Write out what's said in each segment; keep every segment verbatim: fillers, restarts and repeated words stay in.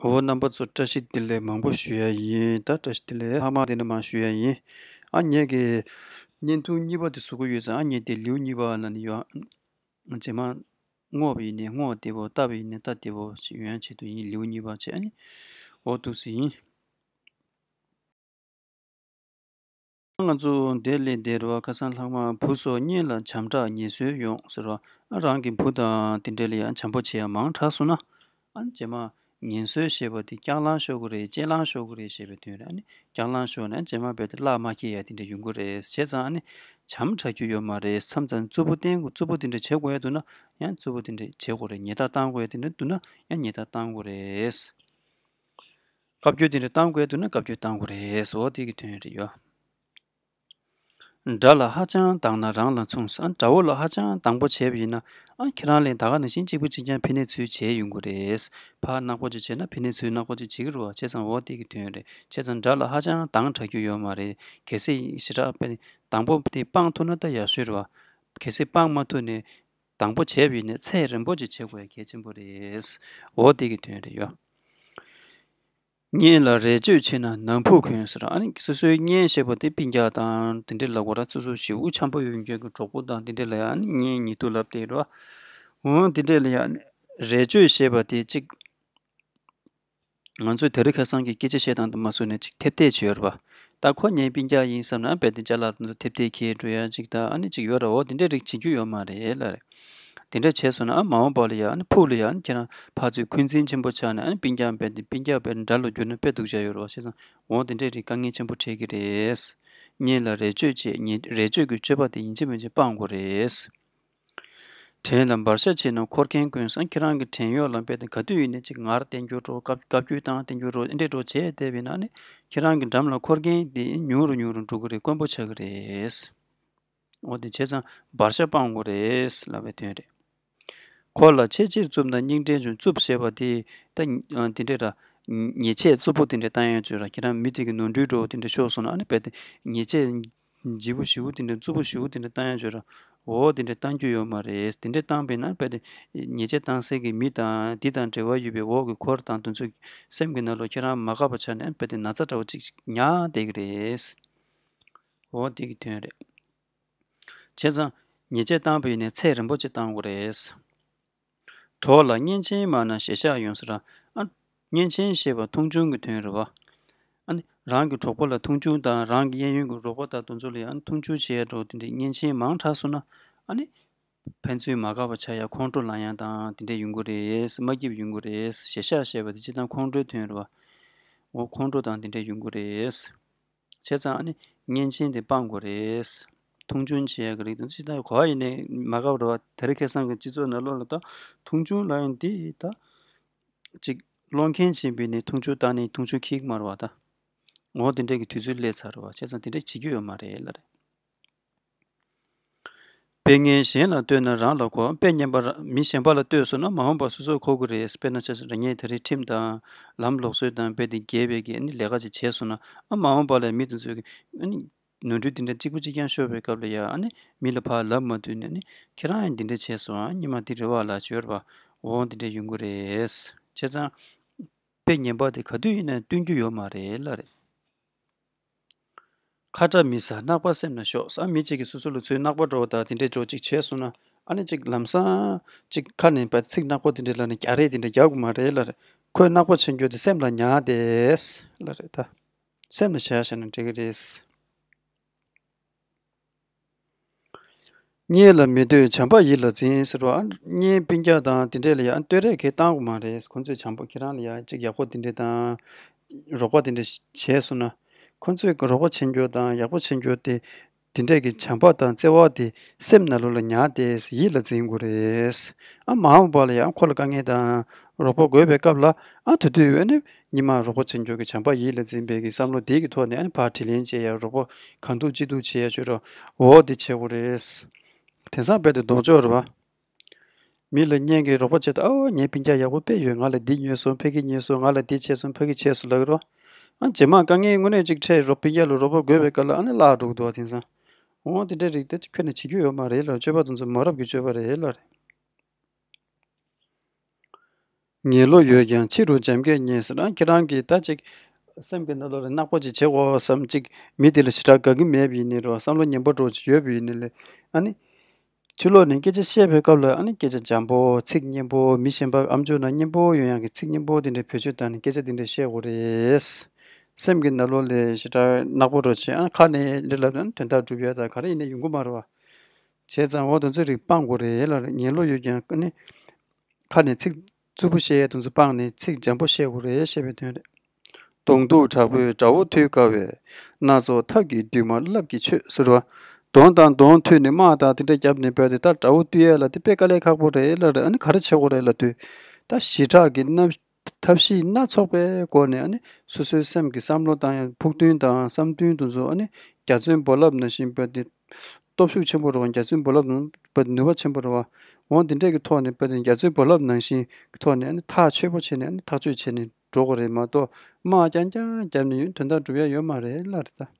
འོ། རྣམ་པ་ཚོ་བཀྲ་ཤིས་བདེ་ལེགས་མང་པོ་ཞུ་ཡ་ཡིན། ད་བཀྲ་ཤིས་བདེ་ལེགས་ལྷག་མ་དེ་འདྲ་མང་ཞུ་ཡ་ཡིན། ཨ་ངེད་ཀྱི་བརྙན་ཐུང་གཉིས་པ་དེ་བཟོ་གི་ཡོད་ཙང་། ཨ་ངེད་དེ་ལེའུ་གཉིས་པ་ལ་ནི་ཡོད། རྗེས་མ་བསྔོ་བ་ཡིན་ནའི་བསྔོ་བ་བདེ་བོ། ལྟ་བ་ཡིན་ནའི་ལྟ་བདེ་བོ་ཞིག་ཡོང་ཡ་ཆེད་དུ་ཡིན། ལེའུ་གཉིས་པ་བྱས། ཨ་ནི་འོ་འདུག་སེ་ཡིན། ང་ཚོ་འདིར་སླེབས་བསྡད་རེད་བ། ཁ་སང་ལྷག་མ་བུ་སོགས་གཉེན་ལ་བྱམས་དྲག་ངལ་གསོ་ཡོང་ཟེར་བ། ཨ་རང་གི་བུ་དང་དེ་འདྲ་ལ་ཡང་བྱམས་པོ་བྱེད་ཡ་མང་དྲགས་སོང་ན། ཨ་ནི་རྗེས་མ་ངལ་གསོ་ཞེས་པ་དེ་རྐྱང་ལངས་ཤོར་གི་རེད། ལྕེ་ལངས་ཤོར་གི་རེད་ཞེས་པའི་དོན་རེད། ཨ་ནི་རྐྱང་ལངས་ཤོར་ནས་རྗེས་མ་རྦད་དེ་གླགས་མ་འཁེལ་ཡ་དེ་འདྲ་ཡོང་གི་རེད། བྱས་ཙང་ཨ་ནི་བྱམས་དྲགས་རྒྱུ་ཡོད་མ་རེད། མཚམས་མཚམས་རྩུབ་པོ་བསྟན་དགོས། རྩུབ་པོ་དེ་འདྲ་བྱེད་དགོས་ཡ་འདུག་ན་ཡང་རྩུབ་པོ་དེ་འདྲ་བྱེད་དགོས་རེད། ཉེས་རྡུང་བཏང་དགོས་ཡ་དེ་འདྲ་འདུག་ན་ཡང་ཉེས་རྡུང་བཏང་དགོས་རེད། བཀའ་བཀྱོན་དེ་འདྲ་བཏང་དགོས་འདུག་ན་བཀའ་བཀྱོན་བཏང་དགོས་རེད། འོ་དེ་གི་དོན་རེད་ཡོད། དགྲ་ལ་ཧ་ཅང་སྡང་ན་རང་ལ་མཚུངས། ཨ་དགྲ་བོ་ལ་ཧ་ཅང་སྡང་པོ་བྱས་པ་ཡིན་ན། ཨ་ཁྱེད་རང་ལས་ད་ག་ནང་བཞིན་གཅིག་པ་གཅིག་རྐྱང་ཕན་ནུས་ཚུལ་བྱས་ཡོང་གི་རེད། ཕར་ནག་པོ་ཅིག་བྱས་ན་ཕན་ནུས་ཚུལ་ནག་པོ་ཅིག་བྱེད་ཀྱི་རེད་བ། བྱས་ཙང་འོ་དེ་གི་དོན་རེད། བྱས་ཙང་དགྲ་ལ་ཧ་ཅང་སྡང་དྲགས་རྒྱུ་ཡོད་མ་རེད། གལ་སྲིད་ཞེ་དྲག་དཔེ་སྡང་པོ་དེ་སྤང་ཐུབ་ན་ད་ཡག་ཤོས་རེད་བ། གལ་སྲིད་སྤང་མ་ཐུབ་ནས། སྡང་པོ་བྱས་པ་ཡིན་ན་ཚད་རན་པོ་ཅིག་བྱེད་དགོས་ཡ་གལ་ཆེན་པོ་རེད། འོ་དེ་གི་དོན་རེད་ཡོད། གཉེན་ལ་རས་གཅོད་བྱེད་ན་ནང་ཕུག་གོན་ཟེར། ཨ་ནི་སོ་སོའི་གཉེན་ཞེས་པ་དེ་སྤུན་ཀྱག་དང་དེ་འདྲ་ལབ་དགོས་ར། སོ་སོ་ཞེ་པོ་འཆམ་པོ་ཡོད་མཁན་གྱི་གྲོགས་པོ་དང་དེ་འདྲ་ལ་ཡང་ཨ་ནི་གཉེན་ཉེ་དུ་ལབ་བསྡད་རེད་བ། འོ་དེ་འདྲ་ལ་ཡང་རས་གཅོད་ཞེས་པ་དེ་གཅིག་ང་ཚོས་དེ་རིང་ཁ་སང་གི་སྐད་ཆ་བཤད་སྟངས་དུ་མ་བཟུང་ནས་ཅིག་ཐེབས་ཐེབས་བྱེད་ཡོད་རེད་པ། ད་ཁོ་ངའི་སྤུན་ཀྱག་ཡིན་བསམ་ན་རྦད་དེ་ཅ་ལག་དེ་ཚོ་ཐེབས་ཐེབས་འཁྱེར་འགྲོ་ཡ་ཅིག་དང་ཨ་ནི་ཅིག་ཡོད་རེད། འོ་དེ་འདྲ་རིགས་བྱེད་རྒྱུ་ཡོད་མ་རེད་ལ་རེད། དེ་འདྲ་བྱས་སོང་ན་ཨ་མ་འོངས་པ་ལ་ཡ་ཨ་ནི་ཕུགས་ལ་ཡ་ཨ་ནི་ཁྱེད་རང་ཕར་ཚུར་འཁོན་འཛིན་ཆེན་པོ་ཆགས་ནས་ཨ་ནི་སྤུན་ཀྱག་རྦད་དེ་སྤུན་ཀྱག་རྦད་དེ་དགྲ་ལ་འགྱུར་ན་དཔེ་སྡུག་ཅག་ཡོད་རེད་བ། བྱས་ཙང་འོ་དེ་འདྲ་རིགས་དཀའ་ངལ་ཆེན་པོ་འཕྲད་ཀྱི་རེད། གཉེན་ལ་རས་གཅོད་བྱེད། ཉེ་རས་གཅོད་ཀྱི་སྤྱོད་པ་དེ་ཡིན་གཅིག་མིན་གཅིག་སྤང་དགོས་རེད། བྲན་ལ་འབར་ཤ་བྱེད་ན་འཁོར་མཁན་དཀོན་ཟེར། ཁྱེད་རང་གི་བྲན་གཡོག་ལ་རྦད་དེ་ག་དུས་ཡིན་ནའི་ཅིག་ངར་བསྟན་རྒྱུ་འདྲ་བོ། བཀའ་བཀའ་བཀྱོན་བཏང་བསྟན་རྒྱུ་འདྲ་བོ། འདི་འདྲ་འདྲ་བོ་བྱས་བསྡད་པ་ཡིན་ན་ནི་ཁྱེད་རང་གི་འགྲམ་ལ་འཁོར་མཁན་དེ་ཉུང་རུ་ཉུང་རུ་འགྲོ་གི་རེད། དཀོན་པོ་ཆགས་ཀྱི་རེད། འོ་དེ་བྱས་ཙང་འབར་ཤ་སྤང་དགོས་རེད་ལབ་པའི་དོན་རེད། འཁོར་ལ་ཆེས་ཆེར་རྩུབ་ན་སྙིང་བྲེལ་འབྱུང་། རྩུབ་ཞེས་པ་དེ་ད་དེ་འདྲས་ར། ཉེས་ཆད་རྩུབ་པོ་དེ་འདྲས་བཏང་ཡོང་བྱུང་ར། ཁྱེད་རང་མི་དེ་གི་ནོར་འཁྲུལ་འདྲ་བོ་དེ་འདྲས་ཤོར་སོང་ན་ཨ་ནི་རྦད་དེ་ཉེས་ཆད་ལྗིད་པོ་ཞེ་པོ་དེ་འདྲ་རྩུབ་པོ་ཞེ་པོ་དེ་འདྲ་བཏང་ཡ་བྱོས་ར། འོ་དེ་འདྲ་བཏང་རྒྱུ་ཡོད་མ་རེད། དེ་འདྲ་བཏང་པས་ན་རྦད་དེ་ཉེས་ཆད་བཏང་སའི་གི་མི་དང་དེ་དང་འབྲེལ་བ་ཡོད་པའི་འོག་གི་འཁོར་དང་དེ་ཚོའི་སེམས་ཀྱི་ནང་ལོགས་ཁྱེད་རང་མ་དགའ་བ་ཆགས་ནས་རྦད་དེ་ན་ཚ་འདྲ་བོ་ཅིག་ཉར་བསྡད་ཀྱི་རེད། འོ་དེ་གི་དོན་རེད། བྱས་ཙང་ཉེས་ཆད་བཏང་པ་ཡིན་ནའི་ཚད་རན་པོ་ཅིག་བཏང་དགོས་རེད། གྲོགས་ལ་གཉེན་ཆེན་སྨྲ་ན་ཞེ་བཞག་ཡོང་ཟེར་ར། ཨ་གཉེན་ཆེན་ཞེས་པ་མཐོང་ཆུང་གི་དོན་རེད་བ། ཨ་ནི་རང་གི་གྲོགས་པོ་ལ་མཐོང་ཆུང་དང་རང་གི་གཡས་གཡོན་གྱི་རོགས་པ་དང་དེ་ཚོ་ལ་ཡང་མཐོང་ཆུང་བྱེད་ཡ་འདྲ་བོ་དེ་འདྲའི་གཉེན་ཆེན་མང་དྲགས་སོང་ན་ཨ་ནི་ཕན་ཚུན་མ་དགའ་བ་ཆགས་ཡ་ཁོང་ཁྲོ་ལངས་ཡ་དང་དེ་འདྲ་ཡོང་གི་རེད། མ་སྐྱིད་པ་ཡོང་གི་རེད། ཞེ་བཞག་ཞེས་པ་དེ་སྤྱིར་བཏང་ཁོང་ཁྲོའི་དོན་རེད་བ། འོ་ཁོང་ཁྲོ་དང་དེ་འདྲ་ཡོང་གི་རེད། བྱས་ཙང་ཨ་ནི་གཉེན་ཆེན་དེ་སྤང་དགོས་རེད། མཐོང་ཆུང་བྱེད་ཡ་གི་རིགས་དང་ཅི་ལྟར་གོ་བ་ཡིན་ནའི་མ་དགའ་བ་རེད་བ། དེ་རིང་ཁ་སང་གི་སྤྱི་ཚོགས་ནང་ལོགས་ལ་ད་མཐོང་ཆུང་ལབ་ཡོང་དུས་ད་ཅིག་སློང་མཁན་ཆེན་པོ་ཡིན་ནའི་མཐོང་ཆུང་བཏང་ནའི་མཐོང་ཆུང་འཁྱེར་གི་མ་རེད་བ་ད། འོ་དེ་འདྲས་ཀྱི་དུས་ཚོད་སླེབས་ཚར་རེད་བ། བྱས་ཙང་དེ་འདྲས་བྱེད་རྒྱུ་ཡོད་མ་རེད་ལབ་རེད། དཔེ་ངན་གཞན་ལ་ལྟོས་ན་རང་ལ་འཁོར། དཔེ་ངན་པ་ར་མི་གཞན་པ་ལ་ལྟོས་སོང་ན་མ་འོངས་པ་སོ་སོར་འཁོར་གྱི་རེད། དཔེར་ན་ཆ་བཞག་ན་ངས་དེ་རིང་ཁྲིམས་དང་ལམ་ལུགས་སྲོལ་དང་རྦད་དེ་འགལ་བའི་གི་ཨ་ནི་ལས་ཀ་ཅིག་བྱས་སོང་ན་ཨ་མ་འོངས་པ་ལ་མི་དེ་ཚོས་ཀྱི་ཨ་ནི་ནོར་འཁྲུལ་དེ་འདྲ་གཅིག་པུ་གཅིག་རྐྱང་ཤོར་བའི་སྐབས་ལ་ཡ་ཨ་ནི་མི་ལ་ཕར་ལབ་མ་ཐུབ་ནས་ཨ་ནི་ཁྱེད་རང་ཡང་འདི་འདྲ་བྱས་སོང་ཨ་ཉི་མ་འདི་རེད་བ་ལབ་ཤོར་བ་འོ་འདི་འདྲ་ཡོང་གི་རེད། བྱས་ཙང་དཔེ་ངན་པ་དེ་ག་དུས་ཡིན་ན་སྟོན་རྒྱུ་ཡོད་མ་རེད་ལབ་རེད། ཁ་བྲལ་མི་ཟ་ནག་པ་སེམས་ལ་ཞོག་ཟེར། མི་གཅིག་གིས་སོ་སོ་ལ་ཚུར་ནག་པ་འདྲ་བོ་དང་དེ་འདྲའི་འདྲ་བོ་གཅིག་བྱས་སོང་ན་ཨ་ནི་གཅིག་ལམ་སང་གཅིག་ཁ་ནས་པ་ཚིག་ནག་པོ་དེ་འདྲ་ལབ་ནས་རྒྱག་རེས་དེ་འདྲ་རྒྱག་དགོས་མ་རེད་ལབ་རེད། ཁོས་ནག་པོ་བྱེད་རྒྱུ་དེ་སེམས་ལ་ཉར་བསྡད་ལབ་རེད་ད། སེམས་ལ་བཞག་བཞག་ན་འགྲིག་གི་རེད། གཉེན་ལ་མི་ལྟོས་བྱམས་པ་ཡིད་ལ་འཛིན་ཟེར་བ། གཉེན་སྤུན་ཀྱག་དང་དེ་འདྲས་ལ་ཡང་ལྟོས་རེས་གས་བཏང་དགོས་མ་རེད། ཁོང་ཚོས་བྱམས་པོ་ཁྱེད་རང་ལ་ཡང་ཅིག་ཡག་པོ་དེ་འདྲས་དང་རོགས་པ་དེ་འདྲས་བྱས་སོང་ན། ཁོང་ཚོས་རོགས་པ་བྱེད་རྒྱུ་དང་ཡག་པོ་བྱེད་རྒྱུ་དེ་དེ་འདྲས་ཀྱི་བྱམས་པ་དང་བརྩེ་བ་དེ་སེམས་ནང་ལོགས་ལ་ཉར་ཏེ་ཡིད་ལ་འཛིན་དགོས་རེད། ཨ་མ་འོངས་པ་ལ་ཡང་ཁོ་ལ་དཀའ་ངལ་དང་རོགས་པ་དགོས་པའི་སྐབས་ལ་ཨ་དེ་དུས་ཨ་ནི་ཉི་མ་རོགས་པ་བྱེད་རྒྱུ་གི་བྱམས་པ་ཡིད་ལ་འཛིན་པའི་གི་བསམ་བློ་དེ་གི་ཐོག་ནས་ཨ་ནི་ཕར་དྲིན་ལན་འཇལ་ཡ་རོགས་པ་གང་ཐུབ་ཅི་ཐུབ་བྱེད་ཡ་ཆོས་རོགས་འོ་དེ་བྱེད་དགོས་རེད། དེང་སང་རྦད་དེ་ལྡོག་ཕྱོགས་རེད་བ། མི་ལ་གཉེན་གྱི་རོགས་པ་བྱེད་དུས་ཨ་འོ་ངའི་སྤུན་ཀྱག་ཡག་པོ་དཔེ་ཡོད། ང་ལ་འདི་ཉོས་སོང་ཕ་གི་ཉོས་སོང་། ང་ལ་འདི་བྱས་སོང་ཕ་གི་བྱས་སོང་ལབ་ཀྱི་རེད་བ། ཨ་རྗེས་མ་དཀའ་ངལ་དངོས་གནས་ཅིག་འཕྲད་རོགས་སྤུན་ཀྱག་ལ་རོགས་པ་དགོས་པའི་སྐབས་ལ་ཨ་ནི་བརླག་འགྲོ་གི་འདུག་བ་དེང་སང་། འོ་དེ་འདྲའི་རིགས་དེ་ཁྱོན་ནས་བྱེད་རྒྱུ་ཡོད་མ་རེད་ལ་སྤྱོད་པ་དེ་ཚོ་མ་རབས་ཀྱི་སྤྱོད་པ་རེད་ལ་རེད། ངེས་བློ་ཡོད་ཀྱང་ཕྱི་རུ་འཇམ་སྐད་སྙན་ཟེར། ཨ་ཁྱེད་རང་གིས་ད་ཅིག་སེམས་ཀྱི་ནང་ལོགས་ལ་བརྣག་པ་ཅིག་བྱེད་དགོས་བསམ། ཅིག་མི་དེ་ལ་ཞེ་དྲག་དགའ་གི་མེད་པ་ཡིན་ནའི་རོ། བསམ་བློ་ངན་པ་འདྲ་ཅིག་ཡོད་པ་ཡིན་ནའི་ལས། ཨ་ནི་ཕྱི་ལོགས་ནས་སྐད་ཆ་བཤད་པའི་སྐབས་ལ། ཨ་ནི་སྐད་ཆ་འཇམ་པོ། ཚིག་སྙན་པོ། མི་གཞན་པ་ཨམ་ཅོག་ནང་སྙན་པོ་ཡོང་ཡག་གི་ཚིག་སྙན་པོ་དེ་འདྲ་བེད་སྤྱོད་བཏང་ནས་སྐད་ཆ་དེ་འདྲ་བཤད་དགོས་རེད། སེམས་ཀྱི་ནང་ལོགས་ལ་ཞེ་དྲག་བརྣག་པ་འདྲ་ཅིག། ཨ་ཁ་ནས་འདི་ལབ་ན་དོན་དག་འགྲུབ་ཡ་ད་ག་རེ་ཡིན་ནའི་ཡོང་གི་མ་རེད་བ། བྱས་ཙང་འོ་དེ་ཚོའི་རིགས་སྤང་དགོས་རེད་ལབ་རེད། ངེས་བློ་ཡོད་ཀྱང་ཨ་ནི་ཁ་ནས་ཚིག་རྩུབ་པོ་བཤད་ཡ་དེ་ཚོ་སྤངས་ནས་ཚིག་འཇམ་པོ་བཤད་དགོས་རེད་ཞེས་པའི་དོན་རེད། གདོང་ཐུག་དྲག་པོས་དགྲ་བོ་ཐུལ་དཀའ་བས། སྣ་ཚོགས་ཐབས་ཀྱིས་བདུད་དམར་རླབས་ཀྱིས་ཆོད་ཟེར་བ། གདོང་དང་གདོང་ཐུག་ནས་དམག་དང་དེ་འདྲ་བརྒྱབ་ནས་བོད་དེ་ད་དགྲ་བོ་བཏུལ་ཡས་ལ་དེ་དཔེ་དཀའ་ལས་ཁག་པོ་རེད་ལབ་རེད། ཨ་ནི་ག་རེ་བྱེད་དགོས་རེད་ལབ་དུས། ད་ཞི་དྲག་གི་རྣམ་ཐབས་ཤེས་སྣ་ཚོགས་པའི་སྒོ་ནས། ཨ་ནི་སོ་སོའི་སེམས་ཀྱི་བསམ་བློ་བཏང་ཡ་ཕུགས་འདུན་དང་བསམ་འདུན་དེ་ཚོ། ཨ་ནི་རྒྱ་མཚོའི་རྦ་རླབས་ནང་བཞིན་བོད་དེ་སྟོབས་ཤུགས་ཆེན་པོ་རེད་བ། རྒྱ་མཚོའི་རྦ་རླབས་ནང་བོད་དེ་ནུས་པ་ཆེན་པོ་རེད་བ། འོ་དེ་འདྲས་ཀྱི་ཐོག་ནས་བོད་དེ་རྒྱ་མཚོའི་རྦ་རླབས་ནང་བཞིན་གྱི་ཐོག་ནས། ཨ་ནི་ཐག་ཆོད་པོ་བྱས་ནས། ཨ་ནི་ཐག་གཅོད་བྱས་ནས་འགྲོ་དགོས་རེད་མ་གཏོགས། དམག་རྐྱང་རྐྱང་བརྒྱབ་ནས་ཡང་དོན་དག་འགྲུབ་ཡ་ཡོད་མ་རེད་ལབ་རེད་ད།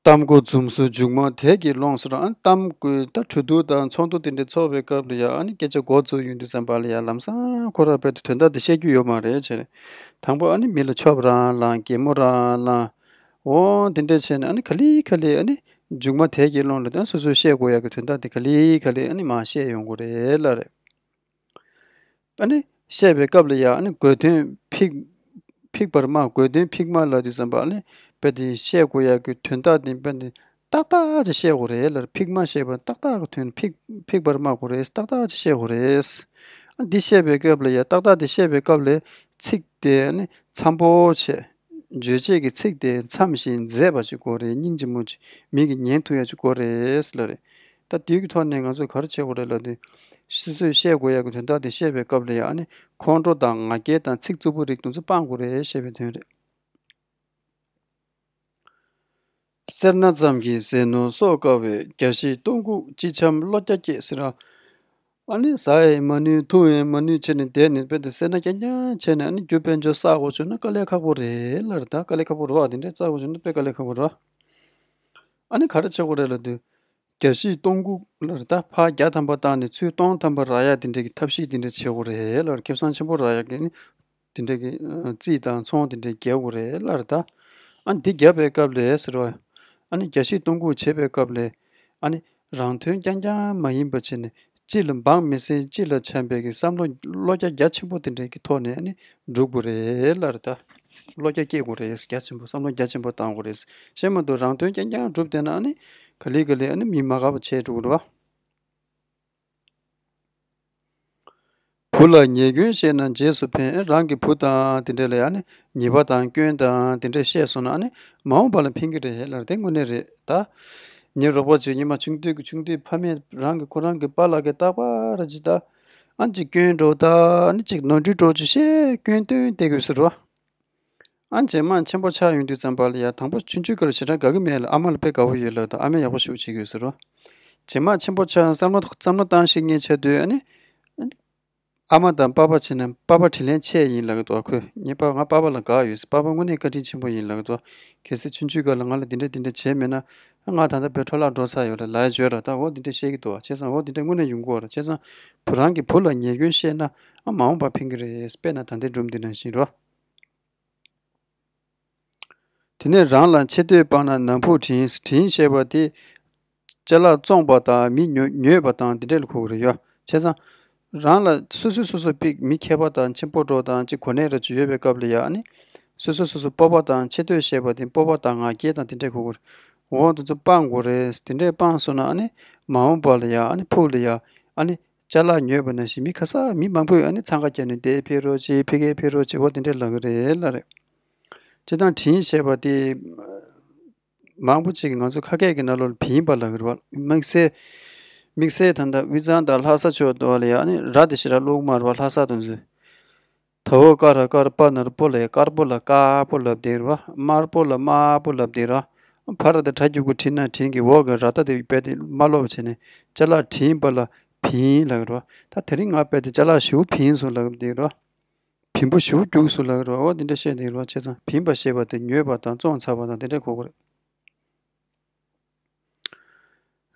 གཏམ་མགོ་འཛུམ་སུ་མཇུག་མ་དལ་གྱིས་ལོངས་ཟེར། ཨ་ནི་གཏམ་དགོས་ད་གྲོས་བསྡུར་དང་ཚོགས་འདུ་དེ་འདྲ་ཚོགས་པའི་སྐབས་ལ་ཡ། ཨ་ནི་སྐད་ཆ་མགོ་བཙུགས་ཡོང་དུས་ཙམ་པ་ལ་ཡ་ལམ་སང་ཁོ་རང་བོད་དེ་དོན་དག་དེ་བཤད་རྒྱུ་ཡོད་མ་རེད་བྱས། དང་པོ་ཨ་ནི་མི་ལ་ཆོབ་རང་ལངས། གད་མོ་རང་ལངས། འོ་དེ་འདྲ་བྱས་ནས་ཨ་ནི་ག་ལེ་ག་ལེ། ཨ་ནི་མཇུག་མ་དལ་གྱིས་ལོངས་ལ་ད་སོ་སོས་བཤད་དགོས་ཡག་གི་དོན་དག་དེ་ག་ལེ་ག་ལེ་ཨ་ནི་མར་བཤད་ཡོང་དགོས་རེད་ལབ་རེད། ཨ་ནི་བཤད་པའི་སྐབས་ལ་ཡ། ཨ་ནི་དགོས་དོན་ཕིག་ཕིག་པར་སྨྲ། དགོས་དོན་ཕིག་སྨྲ་ལབ་དུས་ཙམ་པ་ལ། ཨ་ནི་བོད་དེ་བཤད་དགོས་ཡག་གི་དོན་དག་དེ་བོད་དེ་ཏག་ཏག་ཅིག་བཤད་དགོས་རེད་ལབ། ཕིག་སྨྲ་བཤད་པ་ཏག་ཏག་གི་དོན། ཕིག་ཕིག་པར་སྨྲ་དགོས་རེད། ཏག་ཏག་ཅིག་བཤད་དགོས་རེད། ཨ་འདི་བཤད་པའི་སྐབས་ལ་ཡ། ཏག་ཏག་དེ་བཤད་པའི་སྐབས་ལ་ཚིག་དེ་ཨ་ནི་འཚམ་པོ་བྱས། བརྗོད་བྱེད་ཀྱི་ཚིག་དེ་འཚམ་ཞིང་མཛེས་པ་ཞིག་དགོས་རེད། སྙིང་རྗེ་མོ་ཅིག་མི་གིས་ཉན་ཐུབ་ཡ་ཅིག་དགོས་རེད་ལབ་རེད། ད་དེའི་གི་ཐོག་ནས་ང་ཚོས་ག་རེ་བྱེད་དགོས་རེད་ལབ་དུས། སོ་སོས་བཤད་དགོས་ཡ་གི་དོན་དག་དེ་བཤད་པའི་སྐབས་ལ་ཡ། ཨ་ནི་ཁོང་ཁྲོ་དང་ང་རྒྱལ་དང་ཚིག་རྩུབ་པོ་རིགས་དེ་ཚོ་སྤང་དགོས་རེད་ཞེས་པའི་དོན་རེད། སེར་སྣ་ཙམ་གྱིས་ཟས་ནོར་གསོག་དཀའ་བས། རྒྱ་ཤེད་གཏོང་ཁུག་ཅི་འཆམ་བློ་རྒྱ་སྐྱེད་ཟེར་ར། ཨ་ནི་ཟ་ཡང་མ་ནུས། འཐུང་ཡང་མ་ནུས་བྱས་ནས་བསྡད་ནས་བོད་དེ་སེར་སྣ་རྐྱང་རྐྱང་བྱས་ནས། ཨ་ནི་རྒྱུ་དཔལ་འབྱོར་བསགས་དགོས་བྱུང་ན་དཀའ་ལས་ཁག་པོ་རེད་ལབ་རེད་ད། དཀའ་ལས་ཁག་པོ་རེད་བ། དེ་འདྲས་བསགས་དགོས་བྱུང་ན་དཔེ་དཀའ་ལས་ཁག་པོ་རེད་བ། ཨ་ནི་ག་རེ་བྱེད་དགོས་རེད་ལབ་དུས། རྒྱ་ཤེད་གཏོང་ཁུག་ལབ་རེད་ད། ཕར་བརྒྱ་ཐམ་པ་བཏང་ནས་ཚུར་སྟོང་ཐམ་པ་རག་ཡ་དེ་འདྲས་ཀྱི་ཐབས་ཤེས་དེ་འདྲས་བྱེད་དགོས་རེད་ལབ་རེད། ཁེ་བཟང་ཆེན་པོ་རག་ཡ་གི་ཨ་ནི་དེ་འདྲས་ཀྱི་ཨ་རྩིས་དང་ཚོང་དེ་འདྲས་རྒྱག་དགོས་རེད་ལབ་རེད་ད། ཨ་ནི་འདི་རྒྱབ་པའི་སྐབས་ལ་ཟེར་བ། ཨ་ནི་རྒྱ་ཤེད་གཏོང་ཁུག་བྱེད་པའི་སྐབས་ལ། ཨ་ནི་རང་དོན་རྐྱང་རྐྱང་མ་ཡིན་པ་བྱས་ནས། སྤྱི་ལ་འབངས་མི་སེར་སྤྱི་ལ་འཆམ་པའི་གི་བསམ་བློ་བློ་རྒྱ་རྒྱ་ཆེན་པོ་དེ་འདྲའི་གི་ཐོག་ནས་ཨ་ནི་འགྲུབ་དགོས་རེད་ལབ་རེད་ད། བློ་རྒྱ་སྐྱེད་དགོས་རེད། རྒྱ་ཆེན་པོ། བསམ་བློ་རྒྱ་ཆེན་པོ་བཏང་དགོས་རེད། གཞན་མ་གཏོགས་རང་དོན་རྐྱང་རྐྱང་སྒྲུབ་བསྡད་ན། ཨ་ནི་ག་ལེ་ག་ལེ་ཨ་ནི་མི་མ་དགའ་བ་བྱས་འགྲོ་གི་རེད་བ། བུ་ལ་ཉེས་སྐྱོན་བཤད་ན་རྗེས་སུ་ཕན། རང་གི་བུ་དང་དེ་འདྲ་ལ་ཡང་ནི་ཉེས་པ་དང་སྐྱོན་དང་དེ་འདྲ་བཤད་སོང་ན་ནི་མ་འོངས་པ་ལ་ཕན་གྱི་རེད་ལབ་རེད། དེ་དངོས་གནས་རེད་ད། ངའི་རོགས་པ་ཚོས་ཉི་མ་ཆུང་དུས་ཀྱི་ཆུང་དུས་ཕ་མས་རང་གི་ཁོ་རང་གི་པཱ་ལགས་ཀྱི་རྟག་པར་ཅིག་ད། ཨ་ཅིག་སྐྱོན་འགྲོ་ད་ནི་ཅིག་ནོར་འཁྲུལ་འགྲོ་ཅིག་བཤད། སྐྱོན་སྟོན་བསྡད་དགོས་ཟེར་བ། ཨ་རྗེས་མ་ཆེན་པོ་ཆགས་ཡོང་དུས་ཙམ་པ་ལ་ཡ། དང་པོ་ཆུང་ཆུང་སྐབས་ལ་ཞེ་དྲག་དགའ་གི་མེད་ལ། ཨ་མ་ལ་དཔེ་དགའ་བོ་ཡོད་ལབ་དང་། ཨ་མས་ཡག་པོ་ཞེ་པོ་བྱེད་ཀྱི་ཡོད་ཟེར་རོ། རྗེས་མ་ཆེན་པོ་ཆགས་བསམ་བློ་བསམ་བློ་བཏང་ཤེས་མཁན་ཆགས་དུས། ཨ་ནི་ཨ་མ་དང་པཱ་པཱ་བྱས་ན་པཱ་པཱ་དྲིན་ལན་ཆེ་ཡིན་ལབ་ཀྱི་འདུག་ཁོས་ངའི་པཱ་ང་པཱ་པཱ་ལ་དགའ་ཡོད་ཟེར། པཱ་པཱ་དངོས་གནས་བཀའ་དྲིན་ཆེན་པོ་ཡིན་ལབ་ཀྱི་འདུག་གལ་སྲིད་ཆུང་ཆུང་སྐབས་ལ་ང་ལ་འདི་འདྲ་འདི་འདྲ་བྱས་མེད་ན། ང་ད་ལྟ་བོད་འཕྲོ་བརླག་འགྲོ་ཚར་ཡོད་རེད་ལབ་བརྗོད་ར། ད་འོ་འདི་འདྲ་བཤད་ཀྱི་འདུག་བྱས་ཙང་འོ་འདི་འདྲ་དངོས་གནས་ཡོང་གི་ཡོད་རེད། བྱས་ཙང་བུ་རང་གི་བུ་ལ་ཉེས་སྐྱོན་བཤད་ན་ཨ་མ་འོངས་པ་ཕན་གྱི་རེད། དཔེར་ན་ད་ལྟའི་སྒྲུང་འདི་ནང་བཞིན་རོ། དེ་ནས་རང་ལ་ཆེ་བསྟོད་སྤངས་ན་ནམ་ཕུགས་དྲིན། དྲིན་ཞེས་པ་དེ་ཅ་ལག་བཙོངས་པ་དང་མི་ཉོ་ཉོས་པ་དང་དེ་འདྲ་ལ་གོ་གི་རེད་ཡ། བྱས་ཙང་རང་ལ་སོ་སོ་སོ་སོ་པིག་མི་མཁས་པ་དང་ཆེན་པོ་འདྲ་དང་ཅིག་གོ་གནས་ར་ཅིག་ཡོད་པའི་སྐབས་ལ་ཡ། ཨ་ནི་སོ་སོ་སོ་སོ་སྤོབས་པ་དང་ཆེ་བསྟོད་ཞེས་པ་དེ་སྤོབས་པ་དང་ང་རྒྱལ་དང་དེ་འདྲ་གོ་གི་རེད། འོ་དེ་ཚོ་སྤང་དགོས་རེད། དེ་འདྲ་སྤངས་སོང་ན་ཨ་ནི་མ་འོངས་པ་ལ་ཡ། ཨ་ནི་ཕུགས་ལ་ཡ། ཨ་ནི་ཅ་ལག་ཉོས་པ་ནང་བཞིན་མི་ཁ་ཤས་མི་མང་པོས་ཨ་ནི་འཚང་ཁ་བརྒྱབ་ནས་དེ་ཕེབས་རོགས་བྱེད། ཕ་གི་ཕེབས་རོགས་བྱེད། འོ་དེ་འདྲ་ལབ་ཀྱི་རེད་ལབ་རེད། སྤྱིར་བཏང་དྲིན་ཞེས་པ་དེ་མང་པོ་ཅིག་གིས་ང་ཚོ་ཁ་སྐད་ཀྱི་ནང་ལོགས་ལ་བིན་པ་ལབ་ཀྱི་རེད་བ། དམིགས་བསལ་དམིགས་བསལ་ད་ལྟ་དབུས་གཙང་དང་ལྷ་ས་ཕྱོགས་དེ་བ་ལ་ཡ། ཨ་ནི་ར་དེ་ཞེ་དྲག་སླེབས་ཀྱི་མ་རེད་བ། ལྷ་ས་དེ་ཚོས། ད་འོ་ཀ་ར་དཀར་པ་ན་རོ་པོ་ལ་ཡ། དཀར་པོ་ལ་དཀར་པོ་ལབ་བསྡད་ར། དམར་པོ་ལ་དམར་པོ་ལབ་བསྡད་ར། ཕ་ར་དེ་སྒྲ་རྒྱུག་གུ་འབྲི་ན་འབྲི་གི། འོག་གི་ར་ཏ་དེ་དཔེ་དེ་མ་ཀློག་པ་བྱས་ནས་ཅ་ལག་བིན་པ་ལ་བིན་ལབ་ཀྱི་རེད་བ། ད་དེ་རིང་ང་དཔེ་དེ་ཅ་ལག་ཞེ་པོ་བིན་སོང་ལབ་ཀྱི་རེད་བ། བིན་པོ་ཞེ་པོ་རྒྱུགས་སོང་ལབ་ཀྱི་རེད་བ། འོ་དེ་འདྲ་བཤད་བསྡད་ཀྱི་རེད་བ། བྱས་ཙང་བིན་པ་ཞེས་པ་དེ་ཉོས་པ་དང་བཙོངས་ཚར་བ་དང་དེ་འདྲ་གོ་གི་རེད།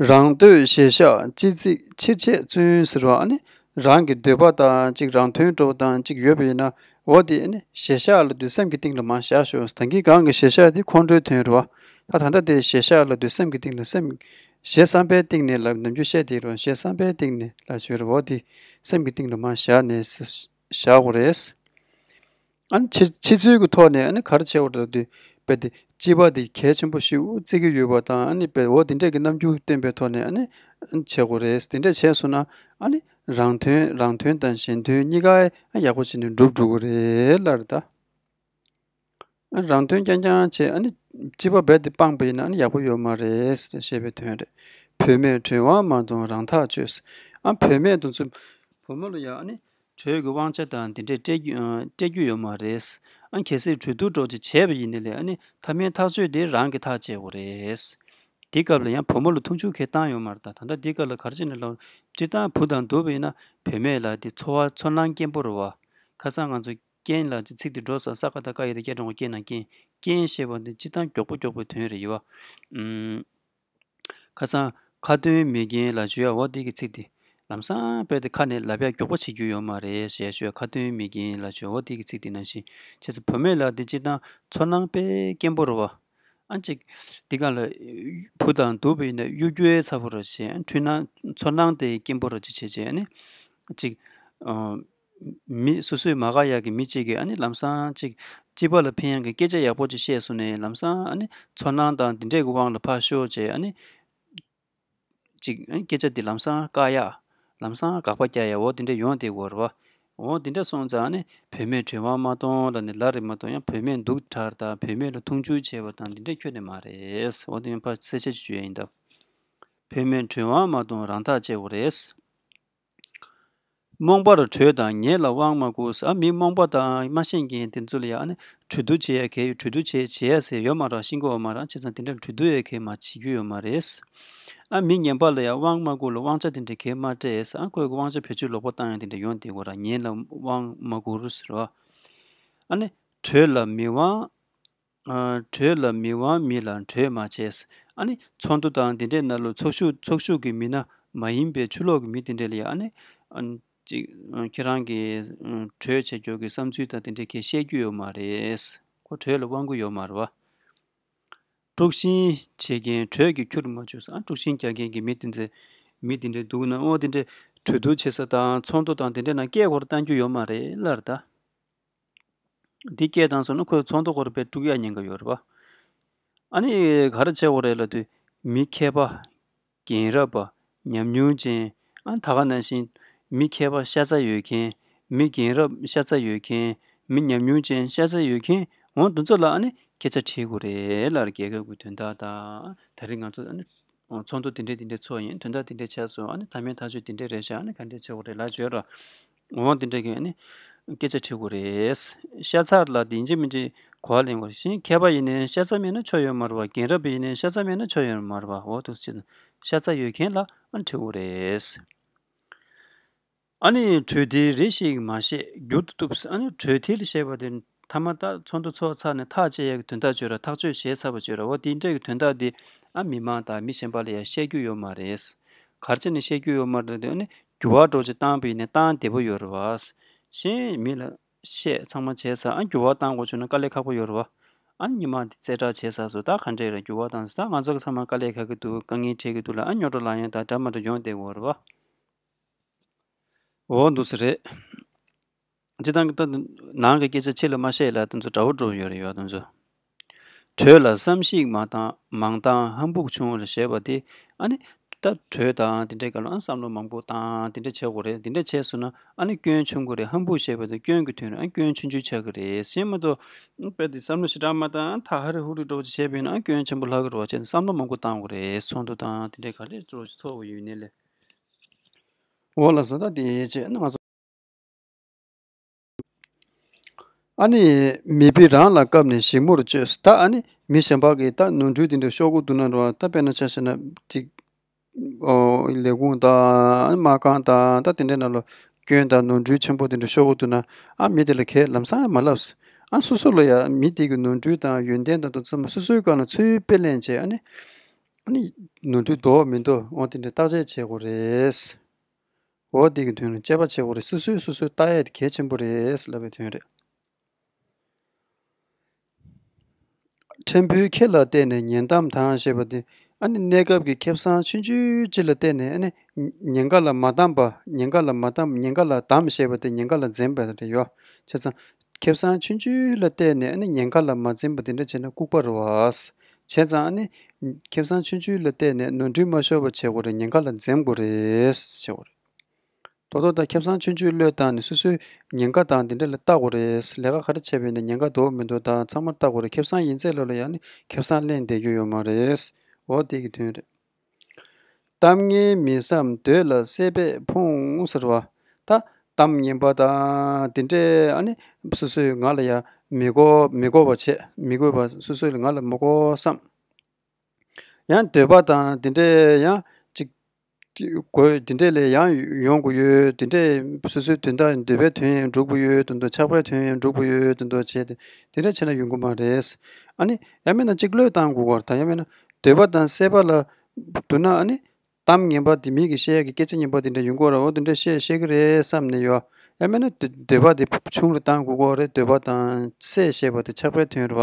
རང་འདོད་གཞལ་བཞག་ཅི་མཛད་ཕྱིར་བྱས་བརྩོན་ཟེར་བ། ཨ་ནི་རང་གི་འདོད་པ་དང་གཅིག་རང་དོན་འགྲོ་བ་དང་གཅིག་ཡོད་པ་ཡིན་ན། འོ་དེ་ཨ་ནི་གཞལ་བཞག་ལབ་དུས་སེམས་ཀྱི་གཏིང་ལ་མར་བཞག་ཤོག་ད་གིན་གང་གི་གཞལ་བཞག་དེ་ཁོང་ཁྲོའི་དོན་རེད་བ། ད་ད་ལྟ་དེ་གཞལ་བཞག་ལབ་དུས་སེམས་ཀྱི་གཏིང་ལ་སེམས། གཞལ་བསམ་པའི་གཏིང་ནས་ལབ་ནམ་རྒྱུན་བཤད་དེ་རེད་བ། གཞལ་བསམ་པའི་གཏིང་ནས་ལབ་ཞོར་འོ་དེ་སེམས་ཀྱི་གཏིང་ལ་མར་བཞག་ནས་བཞག་དགོས་རེད། ཨ་ནི་ཕྱི་ཕྱི་ཚུལ་གྱི་ཐོག་ནས་ཨ་ནི་ག་རེ་བྱེད་དགོས་རེད་ལབ་དུས། དཔེ་དེ་སྤྱི་པ་དེ་གལ་ཆེན་པོ་ཞིག་བརྩི་གི་ཡོད་པ་དང་། ཨ་ནི་དཔེ་འོ་དེ་འདྲས་ཀྱི་རྣམ་འགྱུར་སྟོན་པའི་ཐོག་ནས་ཨ་ནི་བྱེད་དགོས་རེད། དེ་འདྲས་བྱས་སོང་ན་ཨ་ནི་རང་དོན་རང་དོན་དང་གཞན་དོན་གཉིས་ཀ་ཡག་པོ་བྱས་ནས་འགྲུབ་འགྲོ་གི་རེད་ལབ་རེད་ད། རང་དོན་རྐྱང་རྐྱང་བྱས་ཨ་ནི་སྤྱི་པ་རྦད་དེ་སྤངས་པ་ཡིན་ན་ཨ་ནི་ཡག་པོ་ཡོད་མ་རེད་ཞེས་པའི་དོན་རེད། བུད་མེད་གྲོལ་བ་མ་གཏོང་རང་ཐག་ཆོད། ཨ་བུད་མེད་དེ་ཚོ་བུ་མོ་ལ་ཡང་ཨ་ནི་གྲོས་ཀྱི་དབང་ཆ་དང་དེ་འདྲས་སྤྲད་རྒྱུ་སྤྲད་རྒྱུ་ཡོད་མ་རེད། ཨ་གལ་སྲིད་གྲོས་བསྡུར་འདྲ་ཅིག་བྱས་པ་ཡིན་ན་ལས་ཨ་ནི་མཐའ་མའི་ཐག་གཅོད་དེ་རང་གིས་ཐག་བཅད་དགོས་རེད། དེ་སྐབས་ལ་ཡང་བུ་མོ་ལ་མཐོང་ཆུང་གང་ཡང་བཏང་ཡོད་མ་རེད། ད་ད་ལྟ་དེ་སྐབས་ལ་ག་རེ་བྱས་ནས་ལབ། སྤྱིར་བཏང་བུ་དང་བསྡུར་བ་ཡིན་ན་བུད་མེད་ལ་དེ་ཚོར་བ་ཚོར་སྣང་སྐྱེན་པོ་རེད་བ། ཁ་སང་ང་ཚོ་རྐྱེན་ལ་ཚིག་དེ་འགྲོ་ས་ས་ཀ་ད་ཀ་ཡ་དེ་སྐད་གྲགས་རྐྱེན་ན་རྐྱེན། རྐྱེན་ཞེས་པ་འདི་སྤྱིར་བཏང་མགྱོགས་པོ་མགྱོགས་པོའི་དོན་རེད་ཡོད་བ། ཨུམ། ཁ་སང་ཁ་ཏོན་མི་རྒན་ལབ་ཞུ་ཡ་འོ་དེ་གི་ཚིག་དེ་ལམ་སང་དཔེ་དེ་ཁ་ནས་ལབ་ཡ་མགྱོགས་པོ་བྱེད་རྒྱུ་ཡོད་མ་རེད་ཞེས་ཞུ་ཡ། ཁ་ཏོན་མི་རྒན་ལབ་ཞུ་ཡ་འོ་དེ་གི་ཚིག་དེ་ནང་བཞིན་བྱས་ཙང་བུད་མེད་ལ་དེ་སྤྱིར་བཏང་ཚོར་སྣང་དཔེ་སྐྱེན་པོ་རེད་བ། ཨ་ཅིག་འདི་ག་ལ་བུ་དང་བསྡུར་བ་ཡིན་ན་གཡོ་སྒྱུའི་ཚ་པོ་ར་བྱས། འཁྲུལ་སྣང་ཚོར་སྣང་དེ་སྐྱེན་པོ་ར་ཅིག་བྱས་བྱས་ཨ་ནི་ཅིག་ཨ། མི་སོ་སོའི་མ་དགའ་ཡག་གི་མི་གཅིག་གིས་ཨ་ནི་ལམ་སང་ཅིག་སྤྱི་པ་ལ་ཕན་ཡག་གི་སྐད་ཆ་ཡག་པོ་ཅིག་བཤད་སོང་ནས་ལམ་སང་ཨ་ནི་ཚོར་སྣང་དང་དེ་འདྲས་ཀྱི་དབང་ལ་ཕར་ཤོར་བྱས་ཨ་ནི་ཅིག་ཨ་ནི་སྐད་ཆ་དེ་ལམ་སང་བཀག་ཡག་ལམ་སང་དགག་པ་རྒྱག་ཡག་འོ་དེ་འདྲས་ཡོང་བསྡད་ཡོད་རེད་བ། འོ་དེ་འདྲས་སོང་ཙང་ཨ་ནི་བུད་མེད་གྲོལ་བ་མ་གཏོང་ལབ་ནས་ལབ་རེད་མ་གཏོགས་ཡང་བུད་མེད་སྡུག་དྲགས་དང་བུད་མེད་ལ་མཐོང་ཆུང་བྱས་པ་དང་དེ་འདྲས་ཁྱོན་ནས་མ་རེད། འོ་དེ་ཡང་ཕར་གསལ་བཤད་ཅིག་ཞུ་ཡ་ཡིན་ད། བུད་མེད་གྲོལ་བ་མ་གཏོང་རང་ཐག་བཅད་དགོས་རེད། རྨོངས་པར་གྲོས་དང་ཉེས་ལ་དབང་མ་བསྐུར། ཨ་མི་རྨོངས་པ་དང་མ་ཤེས་མཁན་དེ་ཚོ་ལ་ཡང་ཨ་ནི་གྲོས་བསྡུར་བྱེད་ཡ་གལ་ཡོད། གྲོས་བསྡུར་བྱེད་བྱེད་ཡ་ཟེར་ཡོད་མ་རེད། ཤེས་ཀྱི་ཡོད་མ་རེད། བྱས་ཙང་དེ་འདྲ་གྲོས་བསྡུར་ཡ་གལ་མ་བྱེད་རྒྱུ་ཡོད་མ་རེད། ཨ་མི་ངན་པ་ལ་ཡང་དབང་མ་བསྐུར་ལ་དབང་ཆ་དེ་འདྲ་གལ་མ་སྤྲད། ཨ་ཁོས་ཀྱི་དབང་ཆ་བེད་སྤྱོད་ལོག་པ་བཏང་ཡ་དེ་འདྲ་ཡོང་བསྡད་ཡོད་ར། ཉེས་ལ་དབང་མ་བསྐུར་ཟེར་བ། ཨ་ནི་གྲོས་ལ་མི་དབང་། ཨ་གྲོས་ལ་མི་དབང་མི་ལ་གྲོས་མ་བྱས། ཨ་ནི་ཚོགས་འདུ་དང་འདི་འདྲའི་ནང་ལ་ཚོགས་ཞུགས་ཚོགས་ཞུགས་ཀྱི་མི་སྣ་མ་ཡིན་པའི་ཕྱི་ལོགས་ཀྱི་མི་དེ་འདྲ་ལ་ཡང་ཨ་ནི་ཨ་ཅིག་ཁྱེད་རང་གི་གྲོས་བྱེད་རྒྱུ་གི་བསམ་ཚུལ་དང་དེ་འདྲ་གས་བཤད་རྒྱུ་ཡོད་མ་རེད། ཁོ་གྲོས་ལ་དབང་གི་ཡོད་མ་རེད་བ། དཀྲུག་ཤིང་བྱེད་མཁན་གྲོས་ཀྱི་ཁྱུར་མ་བཅུག་ཟེར། ཨ་དཀྲུག་ཤིང་རྒྱག་མཁན་གྱི་མི་དེ་ཚོ་མི་དེ་འདྲ་འདུག་ན་ཨོ་དེ་འདྲ་གྲོས་བསྡུར་བྱེད་ས་དང་ཚོགས་འདུ་དང་དེ་འདྲ་ནང་སྐད་ཁོ་རང་བཏང་རྒྱུ་ཡོད་མ་རེད་ལབ་རེད་ད། འདི་སྐད་བཏང་སོང་ན་ཁོས་ཚོགས་འདུ་ཁོ་རང་དཔེ་དཀྲུག་ཡག་ཉེན་ཁ་ཡོད་རེད་པ། ཨ་ནི་ག་རེ་བྱེད་དགོས་རེད་ལབ་དུས་མི་མཁས་པ། རྒན་རབས་པ། ཉམས་མྱོང་ཅན། ཨ་ད་ག་ནང་བཞིན་མི་མཁས་པ་ཤ་ཚ་ཡོད་མཁན། མི་རྒན་རབས་ཤ་ཚ་ཡོད་མཁན། མི་ཉམས་མྱོང་ཅན་ཤ་ཚ་ཡོད་མཁན། འོ་འདི་ཚོ་ལ་ཨ་ནི་སྐད་ཆ་དྲིས་དགོས་རེད་ལབ་རེད། རྒྱལ་ཁབ་ཀྱི་དོན་དག་དང་ད་རེས་ང་ཚོ་ཨ་ནི་ཚོགས་འདུ་དེ་འདྲས་དེ་འདྲས་ཚོགས་ཡིན། དོན་དག་དེ་འདྲས་བྱས་སོང་། ཨ་ནི་མཐའ་མའི་ཐག་གཅོད་དེ་འདྲས་རེད་ཤག་ཨ་ནི་ག་འདྲས་བྱེད་དགོས་རེད་ལབ་བརྗོད་ར། འོ་དེ་འདྲས་ཀྱི་ཨ་ནི་སྐད་ཆ་དྲི་དགོས་རེད། ཤ་ཚ་ལ་དེ་ཡིན་གཅིག་མིན་གཅིག་གོ་བ་ལེན་དགོས་རེད། གཞན་མཁས་པ་ཡིན་ནའི་ཤ་ཚ་མེད་ན་ཆོ་ཡོད་མ་རེད་བ། རྒན་རབས་པ་ཡིན་ནའི་ཤ་ཚ་མེད་ན་ཆོ་ཡོད་མ་རེད་བ། འོ་འདུག་ཅེ་ན་ཤ་ཚ་ཡོད་མཁན་ལ་ཨ་ནི་དྲི་དགོས་རེད། ཨ་ནི་གྲོས་འདི་རེ་ཞིག་མ་བཤད་བསྒྱུར་དུ་བཏུབ། ཨ་ནི་གྲོས་འདི་ལ་བཤད་པ་དེ་མཐའ་མ་ད་ཚོགས་འདུ་ཚོགས་ཚར་ནས་ཐག་བཅད་ཡག་གི་དོན་དག་བརྗོད་ར། ཐག་གཅོད་བྱས་ཚར་བ་བརྗོད་ར། འོ་དེ་འདྲས་ཀྱི་དོན་དག་དེ་ཨ་མི་མང་དང་མི་གཞན་པ་ལ་ཡང་བཤད་རྒྱུ་ཡོད་མ་རེད། ག་རེ་བྱས་ནས་བཤད་རྒྱུ་ཡོད་མ་རེད་དེ། ཨ་ནི་འགྱུར་བ་འདྲ་ཅིག་བཏང་པ་ཡིན་ནའི་བཏང་བདེ་པོ་ཡོད་རེད་བ། གཞན་མི་ལ་བཤད་ཚང་མ་བྱས་ཚར། ཨ་འགྱུར་བ་བཏང་དགོས་བྱུང་ན་དཀའ་ལས་ཁག་པོ་ཡོད་རེད་བ། ཨ་ནི་མི་མང་དེ་རྩེ་གྲ་བྱས་ཚར་སོང་། ད་ག་འདྲས་རེད་འགྱུར་བ་བཏང་སོང་། ད་ང་ཚོ་གི་ཚང་མ་དཀའ་ལས་ཁག་གི་འདུག་དཀའ་ངལ་འཕྲད་ཀྱི་འདུག་ལ། ཨ་ནི་རྙོག་དྲ་ལངས་ཡ་ད་འདྲ་མ་འདྲ་ཡོང་བསྡད་ཡོད་རེད་བ། འོ་འདུག་སེ་རེད། སྤྱིར་བཏང་གི་ད་ནང་གི་སྐད་ཆ་ཕྱི་ལ་མ་བཤད་ལ་དེ་ཚོ་འདྲ་བོ་འདྲ་བོ་ཡོད་རེད་ཡོད་དེ་ཚོ། གྲོས་ལ་བསམ་གཞིག་མ་བཏང་མང་བཏང་ཧམ་སྦུག་ཆུང་ལ་བཤད་པ་དེ། ཨ་ནི་ད་གྲོས་དང་དེ་འདྲའི་སྐབས་ལ་ཨ་བསམ་བློ་མང་པོ་བཏང་དེ་འདྲ་བྱེད་དགོས་རེད། དེ་འདྲ་བྱས་སོང་ན་ཨ་ནི་སྐྱོན་ཆུང་གི་རེད། ཧམ་སྦུག་བཤད་པ་དེ་སྐྱོན་གྱི་དོན་རེད། ཨ་སྐྱོན་ཆུང་ཆུང་ཆགས་ཀྱི་རེད། གཞན་མ་གཏོགས་དཔེ་དེ་བསམ་བློ་ཞེ་དྲག་མ་བཏང་ཐག་ཧ་རི་ཧུ་རི་འདྲ་བོ་ཅིག་བྱས་པ་ཡིན་ན་ཨ་སྐྱོན་ཆེན་པོ་ལྷག་གི་རེད་བ། བྱས་ནས་བསམ་བློ་མང་པོ་བཏང་དགོས་རེད། ཚོགས་འདུ་དང་དེ་འདྲའི་ག་རེ་འདྲ་བོ་ཅིག་ཚོགས་པ་ཡིན་ནའི་ལས། འོ་ལགས་སོ། ད་དེ་བྱས་ན་ང་ཚོ། ཨ་ནི་མི་དཔེ་རང་ལ་བཀབ་ནས་ཞིབ་མོར་དཔྱོད། ད་ཨ་ནི་མི་གཞན་པ་གིས་ད་ནོར་འཁྲུལ་དེ་འདྲ་ཤོར་གི་འདུག་ན་རེད་བ། ད་དཔེར་ན་ཆ་བཞག་ན་ཅིག་ཨོ་ལས་ཁུངས་དང་ཨ་ནི་མ་རྐང་དང་ད་དེ་འདྲའི་ནང་ལ་སྐྱོན་དང་ནོར་འཁྲུལ་ཆེན་པོ་དེ་འདྲ་ཤོར་གི་འདུག་ན་ཨ་མི་དེ་ལ་གས་ལམ་སང་མ་ལབ། ཨ་སོ་སོ་ལ་ཡ་མི་དེ་གི་ནོར་འཁྲུལ་དང་ཡོན་ཏན་དང་དེ་ཚོ་མ་སོ་སོའི་སྒང་ལ་ཚུར་དཔེ་ལེན་བྱས། ཨ་ནི། ཨ་ནི་ནོར་འཁྲུལ་འདུག་མི་འདུག་འོ་དེ་འདྲ་བརྟག་དཔྱད་བྱེད་དགོས་རེད། འོ་དེ་གི་དོན་ལ་དཔྱད་པ་བྱེད་དགོས་རེད། སོ་སོས་སོ་སོ་བརྟག་ཡས་དེ་གལ་ཆེན་པོ་རེད་ལབ་པའི་དོན་རེད། ཕྲན་བུའི་ཁེ་ལ་བལྟས་ནས་ཉེན་བསྡམས་དང་ཞེས་པ་དེ། ཨ་ནི་གནས་སྐབས་ཀྱི་ཁེ་བཟང་ཆུང་ཆུང་ཅིག་ལ་བལྟས་ནས། ཨ་ནི་ཉེན་ཁ་ལ་མ་བསྡམས་པ། ཉེན་ཁ་ལ་མ་བསྡམས། ཉེན་ཁ་ལ་བསྡམས་ཞེས་པ་དེ་ཉེན་ཁ་ལ་འཛེམས་པ་རེད་ཡོ། བྱས་ཙང་ཁེ་བཟང་ཆུང་ཆུང་ལ་བལྟས་ནས། ཨ་ནི་ཉེན་ཁ་ལ་མ་འཛེམས་པ་དེ་འདྲ་བྱས་ན་ལྐུགས་པ་རེད་བ། བྱས་ཙང་ཨ་ནི་ཁེ་བཟང་ཆུང་ཆུང་ལ་བལྟས་ནས་ནོར་འཁྲུལ་མ་ཤོར་བ་བྱེད་དགོས་རེད། ཉེན་ཁ་ལ་འཛེམ་དགོས་རེད་ཟེར་བ་རེད། ད་དུང་ད་ཁེ་བཟང་ཆུང་ཆུང་བློས་བཏང་ནས་སོ་སོའི་ཉེན་ཁ་དང་དེ་འདྲ་ལ་བལྟ་དགོས་རེད། ལས་ཀ་ག་རེ་བྱས་པ་ཡིན་ན་ཉེན་ཁ་འདུག་མི་འདུག་དང་ཚང་མ་བལྟ་དགོས་རེད། ཁེ་བཟང་ཡིན་ཚད་ལ་ལ་ཡང་ནི་ཁེ་བཟང་ལེན་བསྡད་རྒྱུ་ཡོད་མ་རེད། འོ་དེ་གི་དོན་རེད། གཏམ་ངན་མི་བསམ་འདོད་ལ་སྲེད་པས་ཕུང་ཟེར་བ། ད་གཏམ་ངན་པ་དང་དེ་འདྲས་ཨ་ནི་སོ་སོས་ང་ལ་ཡ་མི་དགོས་མི་དགོས་པ་བྱས། མི་དགོས་པ་སོ་སོས་ང་ལ་མི་དགོས་བསམ། ཡང་འདོད་པ་དང་དེ་འདྲས་ཡང་ཅིག་དགོས། དེ་འདྲས་ལས་ཡང་ཡོང་དགོས་ཡོད། དེ་འདྲས་སོ་སོའི་དོན་དག་འདོད་པའི་དོན་ཡང་འགྲུབ་དགོས་ཡོད་དོན་དུ། ཆགས་པའི་དོན་ཡང་འགྲུབ་དགོས་ཡོད་དོན་དུ་བྱས་ཏེ། དེ་འདྲས་བྱས་ན་ཡོང་གི་མ་རེད། ཨ་ནི་ཡང་མིན་ན་ཅིག་བློས་བཏང་དགོས་པར་དང་། ཡང་མིན་ན་འདོད་པ་དང་སྲེད་པ་ལ་བསྡུར་ན། ཨ་ནི་གཏམ་ངན་པ་དེ། མི་གིས་བཤད་ཡག་གི་སྐད་ཆ་ངན་པ་དེ་འདྲ་ཡོང་གི་ཡོད་རེད། འོ་དེ་འདྲ་བཤད་བཤད་ཀྱི་རེད་བསམ་ནས་ཡོད། ཡང་མིན་ན་འདོད་འདོད་པ་དེ་ཆུང་རུ་བཏང་དགོས་ཀྱི་རེད། འདོད་པ་དང་སྲེད་ཞེས་པ་དེ་ཆགས་པའི་དོན་རེད་བ།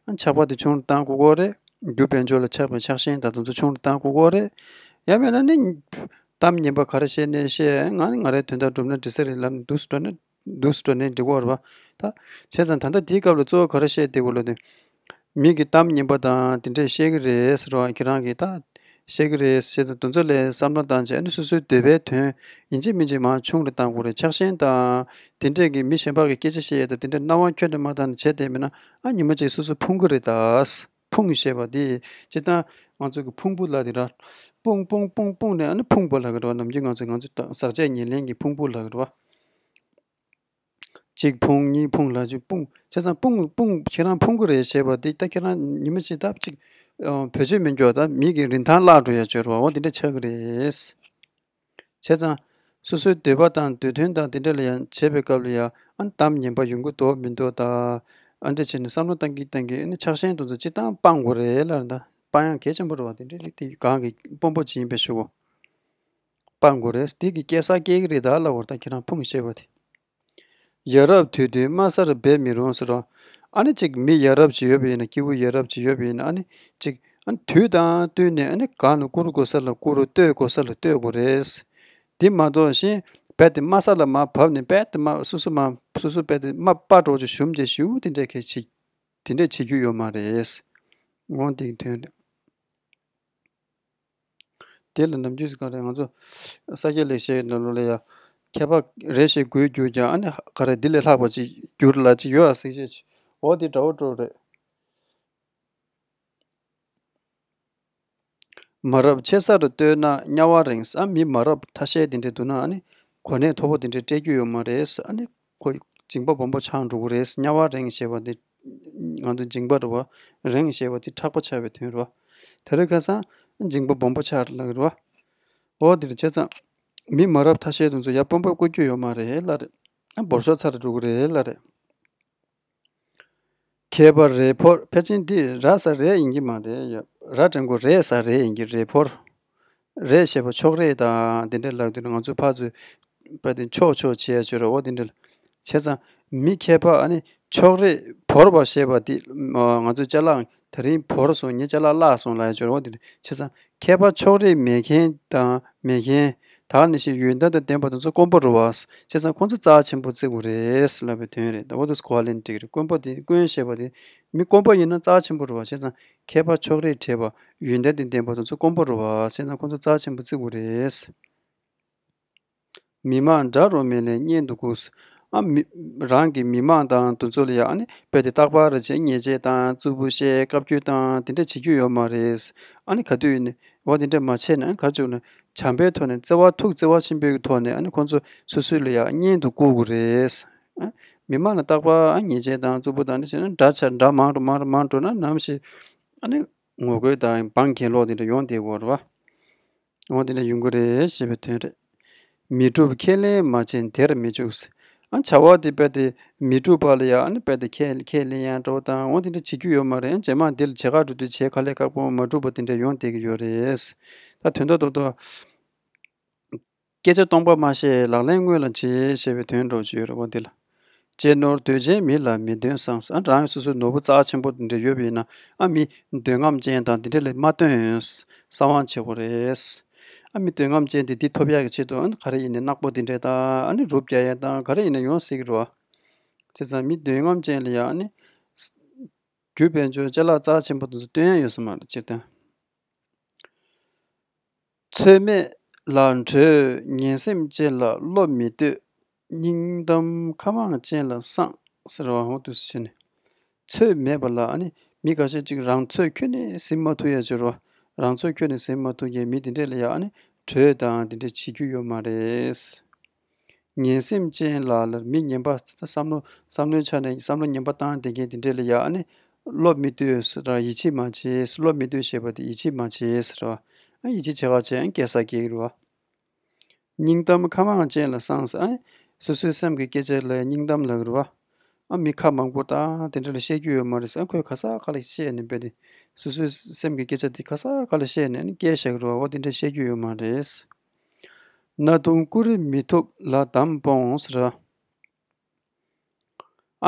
ཨ་ཆགས་པ་དེ་ཆུང་རུ་བཏང་དགོས་ཀྱི་རེད། རྒྱུ་དཔལ་འབྱོར་ལ་ཆགས་པའི་ཆགས་ཞེན་དང་དེ་ཚོ་ཆུང་རུ་བཏང་དགོས་ཀྱི་རེད། ཡང་མིན་ན་ནི་གཏམ་ངན་པ་ག་རེ་བཤད་ནས་བཤད། ང་ནི་ང་རའི་དོན་དག་འགྲུབ་ན་འགྲིག་ས་རེད་ལབ་ནས་འདུག་སེ་འགྲོ་ན། འདུག་སེ་འགྲོ་ནས་འགྲིག་གི་རེད་བ། ད་བྱས་ཙང་ད་ལྟ་དེའི་སྐབས་ལ་གཙོ་བོ་ག་རེ་བཤད་བསྡད་དགོས་ལབ་དུས། མི་གིས་གཏམ་ངན་པ་དང་དེ་འདྲས་བཤད་ཀྱི་རེད་ཟེར་བ། ཁྱེད་རང་གིས་ད་བཤད་ཀྱི་རེད་ཟེར་ཙང་དེ་ཚོ་ལ་བསམ་བློ་བཏང་བྱས། ཨ་ནི་སོ་སོའི་འདོད་པའི་དོན་ཡིན་གཅིག་མིན་གཅིག་མར་ཆུང་རུ་བཏང་དགོས་རེད། ཆགས་ཞེན་དང་དེ་འདྲས་ཀྱི་མི་གཞན་པ་གིས་སྐད་ཆ་བཤད་ཡས་དང་དེ་འདྲས་སྣང་བ་ཁྱོན་ནས་མ་བཏང་ནས་བྱས་བསྡད་མིན་ན། ཨ་ཉི་མ་གཅིག་སོ་སོ་ཕུང་གི་རེད་ད། ཕུང་ཞེས་པ་དེ་སྤྱིར་བཏང་ང་ཚོ་གི་ཕུང་པོ་ལབ་དེ་ར། སྤུངས་སྤུངས་སྤུངས་སྤུངས་ནས་ཨ་ནི་ཕུང་པོ་ལབ་ཀྱི་རེད་བ། ནམ་རྒྱུན་ང་ཚོ་ང་ཚོ་ཟག་བཅས་ཉེར་ལེན་གྱི་ཕུང་པོ་ལབ་ཀྱི་རེད་བ། གཅིག་ཕུང་གཉིས་ཕུང་ལབ་ཅིག་ཕུང་། བྱས་ཙང་སྤུངས་སྤུངས་ཁྱེད་རང་ཕུང་གི་རེད་ཞེས་པ་དེ། ད་ཁྱེད་རང་ཉི་མ་གཅིག་ད་ཅིག་ཨ་བེད་སྤྱོད་མི་འགྱོ་ད། མི་གི་རིན་ཐང་བརླག་འགྲོ་ཡ་ཅིག་རེད་བ། འོ་དེ་འདྲ་ཆགས་ཀྱི་རེད། བྱས་ཙང་སོ་སོའི་འདོད་པ་དང་འདོད་དོན་དང་དེ་འདྲ་ལ་ཡང་བྱེད་པའི་སྐབས་ལ་ཡང་ཨ་གཏམ་ངན་པ་ཡོང་གི་འདུག་མི་འདུག་ད། ཨ་འདྲ་བྱས་ནས་བསམ་བློ་བཏང་གིན་བཏང་གིན་ཨ་ནི་ཆགས་ཞེན་དེ་ཚོ་སྤྱིར་བཏང་སྤང་དགོས་རེད་ལབ་རེད། ད་སྤང་ཡག་གལ་ཆེན་པོ་རེད་བ། དེ་འདྲ་ལས་དེ་གང་གི་དཔོན་པོ་ཅིག་ཡིན་པའི་ཞུ་གོ། སྤང་དགོས་རེད། དེ་གི་སྐྱེ་ས་སྐྱེ་གི་རེད་ད་ལབ་དགོས་རེད། ད་ཁྱེད་རང་ཕུང་ཞེས་པ་དེ། ཡ་རབས་དུས་དུས་དམའ་སར་འབད་མི་རུང་ཟེར་རོ། ཨ་ནི་ཅིག་མི་ཡ་རབས་ཅིག་ཡོད་པ་ཡིན་ན། སྐྱེ་བོ་ཡ་རབས་ཅིག་ཡོད་པ་ཡིན་ན། ཨ་ནི་ཅིག་ཨ་ནི་དུས་དང་བསྟུན་ནས་ཨ་ནི་གང་ལ་བཀུར་དགོས་ས་ལ་བཀུར། བསྟོད་དགོས་ས་ལ་བསྟོད་དགོས་རེད། དེ་མ་གཏོགས་གཞན་རྦད་དེ་དམའ་ས་ལ་མར་བབས་ནས་རྦད་དེ་མར་སོ་སོ་མར་སོ་སོ་རྦད་དེ་མར་སྤར་འགྲོ་ཅིག་ཞུམ་ཅིག་ཞུ་དེ་འདྲས་གལ་ཆེ། དེ་འདྲས་བྱེད་རྒྱུ་ཡོད་མ་རེད། འོ་དེ་གི་དོན་རེད། དེ་ལ་ནམ་རྒྱུན་ག་རེ་ང་ཚོ་ས་སྐྱ་ལེགས་བཤད་ནང་ལོགས་ལ་ཡ། མཁས་པ་རེད་ཞེས་འགོད་རྒྱུ་ཀྱང་ཨ་ནི་ག་རེ་འདི་ལས་ལྷག་པ་ཅིག་འགྱུར་ལ་ཅིག་ཡོད་ཨ་ཟེར་བྱས། འོ་དེ་འདྲ་བོ་འགྲོ་རེད། མ་རབས་ཆེ་སར་ལྟོས་ན་དམྱལ་བ་རེངས། ཨ་མི་མ་རབས་ཐ་ཤལ་དེ་འདྲས་འདུག་ན་ཨ་ནི་གོ་གནས་མཐོ་པོ་དེ་འདྲས་སྤྲད་རྒྱུ་ཡོད་མ་རེད། ཨ་ནི་ཁོ་འཇིགས་པ་སྦོམ་པོ་ཆགས་འགྲོ་གི་རེད། དམྱལ་བ་རེངས་ཞེས་པ་དེ་ང་ཚོ་འཇིགས་པ་རེད་བ། རེངས་ཞེས་པ་དེ་ཕྲག་པ་ཆགས་པའི་དོན་རེད་བ། དེ་རིང་ཁ་སང་འཇིགས་པ་སྦོམ་པོ་ཆགས་ལབ་ཀྱི་རེད་བ། འོ་དེ་རེད། བྱས་ཙང་མི་མ་རབས་ཐ་ཤལ་དེ་ཚོ་ཡར་དཔོན་པོ་བཀུར་རྒྱུ་ཡོད་མ་རེད་ལབ་རེད། ཨ་འབོར་ཤོག་ཚར་འགྲོ་གི་རེད་ལབ་རེད། མཁས་པ་རེས་འཕོར། ཕལ་ཆེར་འདི་ར་ས་རེད་ཡིན་གྱི་མ་རེད་ཡ། ར་འགྲེང་བུ་རེད་ས་རེད་ཡིན་གྱི་རེས་འཕོར། རེས་ཞེས་པ་ཕྱོགས་རེས་དང་དེ་འདྲ་ལབ་དུས་ང་ཚོའི་ཕར་ཚུར་པ་དེ་ཕྱོགས་ཕྱོགས་བྱས་ཡ་ཅོ་ར། འོ་དེ་འདྲ་བྱས་ཙང་མི་མཁས་པ་ཨ་ནི་ཕྱོགས་རེས་བོར་བ་ཞེས་པ་དེ་ང་ཚོའི་ཅ་ལག་དེ་རིང་བོར་སོང་། ངའི་ཅ་ལག་བརླག་སོང་ལབ་ཡ་ཅོ་ར། འོ་དེ་འདྲ་བྱས་ཙང་མཁས་པ་ཕྱོགས་རེས་མེད་མཁན་དང་མེད་མཁན། ད་ནི་ཞིག་ཡོན་ཏན་དང་ལྡན་པ་དེ་ཚོ་དཀོན་པོ་རེད་བ། བྱས་ཙང་ཁོང་ཚོ་རྩ་ཆེན་པོ་བརྩི་དགོས་རེད་ལབ་པའི་དོན་རེད། ད་འོ་དེ་གོ་བ་ལེན་འགྲིག་རེད། དཀོན་པོ་དེ་དཀོན་ཞེས་པ་དེ་མི་དཀོན་པོ་ཡིན་ན་རྩ་ཆེན་པོ་རེད་བ། བྱས་ཙང་མཁས་པ་ཕྱོགས་རེས་བྲལ་བ་ཡོན་ཏན་དང་ལྡན་པ་དེ་ཚོ་དཀོན་པོ་རེད་བ། བྱས་ཙང་ཁོང་ཚོ་རྩ་ཆེན་པོ་བརྩི་དགོས་རེད། མི་མང་དགྲ་རུ་མི་ལེན་གཉེན་དུ་བཀུར། ཨ་མི་རང་གི་མི་མང་དང་དེ་ཚོ་ལ་ཡང་ཨ་ནི་རྦད་དེ་རྟག་པར་རེ་བྱས་ཉེས་ཆད་དང་རྩུབ་པོ་བཤད་བཀའ་བཀྱོན་དང་དེ་འདྲ་བྱེད་རྒྱུ་ཡོད་མ་རེད། ཨ་ནི་ག་དུས་ཡིན་ནའི་འོ་དེ་འདྲ་མ་བྱས་ན་ཨ་ནི་ག་བྱུང་ན་བྱམས་པའི་ཐོག་ནས་བརྩེ་བ་ཐུགས་བརྩེ་བ་ཆེན་པོའི་ཐོག་ནས་ཨ་ནི་ཁོང་ཚོ་སོ་སོ་ལ་ཡང་གཉེན་དུ་བཀུར་དགོས་རེད། ཨ་མི་མང་ལ་རྟག་པར་ཨ་ཉེས་ཆད་དང་རྩུབ་པོ་དང་འདྲ་བྱས་ན་དགྲ་ཆ་དགྲ་མང་རུ་མང་རུ་མང་འགྲོ་ན་ནམ་ཞིག་ཨ་ནི་ངོ་རྒོལ་དང་འབངས་གྱེན་ལོག་དེ་འདྲ་ཡོང་བསྡད་ཀྱི་ཡོད་རེད་བ། འོ་དེ་འདྲ་ཡོང་གི་རེད་ཞེས་པའི་དོན་རེད། མི་སྒྲུབ་ཁས་ལེན་མ་བྱས་དེར་མི་འཇུག། ཨ་བྱ་བ་དེ་རྦད་དེ་མི་འགྲུབ་པ་ལ་ཡ་ཨ་ནི་རྦད་དེ་ཁས་ཁས་ལེན་ཡ་འགྲོ་དང་འོ་དེ་འདྲ་བྱེད་རྒྱུ་ཡོད་མ་རེད། ཨ་རྗེས་མ་འདི་ལ་བྱེད་ག་འགྲོ་དུས་བྱེད་དཀའ་ལས་ཁག་པོ་མ་འགྲུབ་པ་དེ་འདྲ་ཡོང་བསྡད་ཀྱི་ཡོད་རེད། ད་དོན་དག་ཏོག་ཏོག་སྐད་ཆ་སྟོང་པ་མ་བཤད་ལག་ལེན་དངོས་ལ་བྱེད་ཞེས་པའི་དོན་འགྲོ་བཅུག་ཡོད་རེད་བ་འདི་ལ། གཅེས་ནོར་འདོད་ཅན་མི་ལ་མི་འདོན་སངས། ཨ་རང་སོ་སོའི་ནོར་བུ་རྩ་ཆེན་པོ་འདི་འདྲ་ཡོད་པ་ཡིན་ན་ཨ་མི་འདོད་རྔམ་ཅན་དང་འདི་འདྲ་ལ་མ་སྟོན། གསང་བ་བྱེད་དགོས་རེད། ཨ་མི་འདོད་རྔམ་ཅན་དེ་འདི་ཐོབ་ཡག་གི་ཆེད་དུ་ཨ་ནི་ག་རེ་ཡིན་ནའི་ནག་པོ་འདི་འདྲ་དང་ཨ་ནི་རུབ་རྒྱག་ཡ་དང་ག་རེ་ཡིན་ན་ཡོང་སྲིད་ཀྱི་རེད་བ། བྱས་ཙང་མི་འདོད་རྔམ་ཅན་ལ་ཡ་ཨ་ནི་རྒྱུ་དཔལ་འབྱོར་ཅ་ལག་རྩ་ཆེན་པོ་དེ་ཚོ་སྟོན་ཡ་ཡོད་ས་མ་རེད་སྤྱིར་བཏང་། ཚོད་མེད་ལ་གྲོས། ངན་སེམས་ཅན་ལ་བློ་མི་གཏོད། སྙིང་གཏམ་ཁ་མང་ཅན་ལ་སངས་ཟེར་བ་འོ་འདུག་སེ་བྱས་ནས། ཚོད་མེད་པ་ལ་ཨ་ནི་མི་འགའ་ཤས་ཅིག་རང་ཚོད་ཁྱོན་ནས་ཟིན་མ་ཐུབ་ཡ་ཅིག་རེད་བ། རང་ཚོད་ཁྱོན་ནས་ཟིན་མ་ཐུབ་མཁན་མི་དེ་འདྲས་ལ་ཡ་ཨ་ནི་གྲོས་དང་དེ་འདྲས་བྱེད་རྒྱུ་ཡོད་མ་རེད། ངན་སེམས་ཅན་ལ་ལ་མི་ངན་པ་བསམ་བློ་བསམ་བློའི་ཆ་ནས་བསམ་བློ་ངན་པ་བཏང་བསྡད་མཁན་དེ་འདྲས་ལ་ཡ་ཨ་ནི་བློ་མི་གཏོད་ཟེར་ར་ཡིད་ཆེས་མ་བྱེད་བློ་མི་གཏོད་ཞེས་པ་དེ་ཡིད་ཆེས་མ་བྱེད་ཟེར་ར། ཨ་ཡིད་ཆེས་བྱེད་ག་བྱས་ཨ་སྐྱེ་ས་སྐྱེ་གི་རེད་བ། སྙིང་གཏམ་ཁ་མང་ཅན་ལ་སངས་ཟེར་ཨ་སོ་སོའི་སེམས་ཀྱི་སྐད་ཆ་ལ་སྙིང་གཏམ་ལབ་ཀྱི་རེད་བ། ཨ་མི་ཁ་མང་པོ་དང་དེ་འདྲ་ལ་བཤད་རྒྱུ་ཡོད་མ་རེད་ཟེར་ཨ་ཁོས་ག་ས་ག་ལ་བཤད་ནས་རྦད་དེ་སོ་སོའི་སེམས་ཀྱི་སྐད་ཆ་དེ་ག་ས་ག་ལ་བཤད་ནས་ཨ་ནི་སྐྱེལ་བཞག་གི་རེད་བ། འོ་དེ་འདྲ་བཤད་རྒྱུ་ཡོད་མ་རེད། སྣ་ཐུང་ཀུ་རེ་མི་ཐུབ་ལ་འདམ་སྤོངས་ཟེར།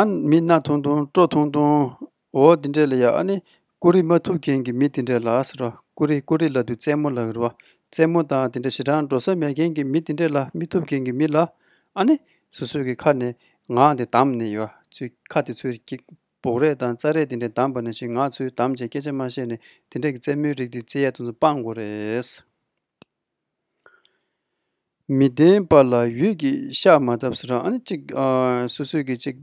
ཨ་མི་སྣ་ཐུང་ཐུང་སྤྲོ་ཐུང་ཐུང་འོ་དེ་འདྲས་ལ་ཡ་ཨ་ནི་ཀུ་རེ་མ་ཐུབ་མཁན་གྱི་མི་དེ་འདྲས་ལ་ཟེར་བ། ཀུ་རེ་ཀུ་རེ་ལབ་དུས་རྩེད་མོ་ལབ་ཀྱི་རེད་བ། རྩེད་མོ་དང་དེ་འདྲས་ཞེ་དྲག་འགྲོ་ས་མེད་མཁན་གྱི་མི་དེ་འདྲས་ལ་མི་ཐུབ་མཁན་གྱི་མི་ལ་ཨ་ནི་སོ་སོ་གི་ཁ་ནས་ངག་དེ་བསྡམས་ནས་ཡོད་ཚུལ་ཁ་དེ་ཚུར་གྱི་སྦུག་རས་དང་རྩ་རས་དེ་འདྲས་བསྡམས་པ་ནང་བཞིན་ངག་ཚུར་བསྡམས་བྱས་སྐད་ཆ་མ་བཤད་ནས་དེ་འདྲས་ཀྱི་རྩེད་མོའི་རིགས་དེ་རྩེད་ཡ་དེ་ཚོ་སྤང་དགོས་རེད། མི་ལྡན་པ་ལ་ཡུད་ཀྱིས་ཤ་མ་བཏབ་ཟེར། ཨ་ནི་གཅིག་ཨ་སོ་སོས་ཀྱི་གཅིག་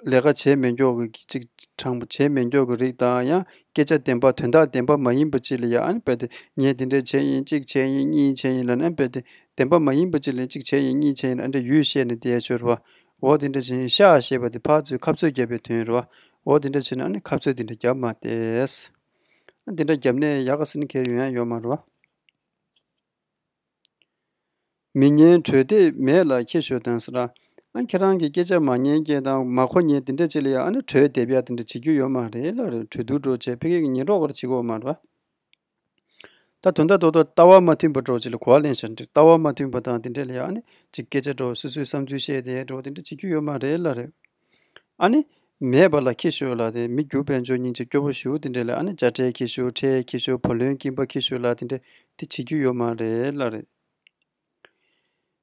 ལས་ཀ་བྱས་མེད་མགྱོགས་ཀྱི་གཅིག་དྲང་པོ་བྱས་མེད་མགྱོགས་ཀྱི་རིགས་དང་ཡང་སྐད་ཆ་བདེན་པ་དོན་དག་བདེན་པ་མ་ཡིན་པ་ཅིག་ལ་ཡང་ཨ་ནི་རྦད་དེ་ངས་འདི་འདྲས་བྱས་ཡིན་གཅིག་བྱས་ཡིན་གཉིས་བྱས་ཡིན་ལབ་ནས་ཨ་ནི་རྦད་དེ་བདེན་པ་མ་ཡིན་པ་ཅིག་ལ་གཅིག་བྱས་ཡིན་གཉིས་བྱས་ཡིན་ཨ་འདྲས་ཡུད་བཤད་ནས་བསྡད་ཡ་ཆོས་རེད་བ། འོ་དེ་འདྲས་བྱས་ཡིན་ཤ་ཞེས་པ་དེ་ཕར་ཚུར་ཁ་རྩོད་བརྒྱབ་པའི་དོན་རེད་བ། འོ་དེ་འདྲས་བྱས་ན་ཨ་ནི་ཁ་རྩོད་དེ་འདྲས་བརྒྱབ་མ་བསྡད། ཨ་འདི་འདྲས་བརྒྱབ་ནས་ཡག་ག་ཟེར་ནས་གལ་ཡོང་ཡ་ཡོད་མ་རེད་བ། མི་ཉན་གྲོས་འདེབས་མེད་ལ་ཁྱི་ཤོར་དང་ཟེར། ཨ་ཁྱེད་རང་གི་སྐད་ཆ་མ་ཉན་མཁན་དང་མ་གོ་མཁན་དེ་འདྲ་ཅིག་ལ་ཡང་ཨ་ནི་གྲོས་འདེབས་ཡ་དེ་འདྲ་བྱེད་རྒྱུ་ཡོད་མ་རེད་ལ་རེད། གྲོས་བསྡུར་འགྲོ་བྱས་ཕ་གི་ཉན་རོགས་གར་བྱེད་དགོས་མ་རེད་བ། ད་དོན་དག་རྡོག་རྡོག་ལྟ་བ་མ་མཐུན་པ་འགྲོ་ཅིག་ལ་གོ་བ་ལེན་བཞག་འདྲ། ལྟ་བ་མ་མཐུན་པ་དང་དེ་འདྲ་ལ་ཡང་ཨ་ནི་ཅིག་སྐད་ཆ་འགྲོ་སོ་སོའི་བསམ་ཚུལ་བཤད་དེ་འགྲོ་དེ་འདྲ་བྱེད་རྒྱུ་ཡོད་མ་རེད་ལ་རེད། ཨ་ནི། མེད་པ་ལ་ཁྱི་ཤོར་ལ་དེ་མི་རྒྱུ་དཔལ་འབྱོར་སྙིང་རྗེ་སྐྱོ་པོ་ཞུ་དེ་འདྲས་ལ་ཨ་ནི་དཔྱ་ཁྲལ་ཁྱི་ཤོར་ཁྲལ་ཁྱི་ཤོར་བུ་ལོན་སྐྱིན་པ་ཁྱི་ཤོར་ལ་དེ་འདྲས་དེ་བྱེད་རྒྱུ་ཡོད་མ་རེད་ལ་རེད།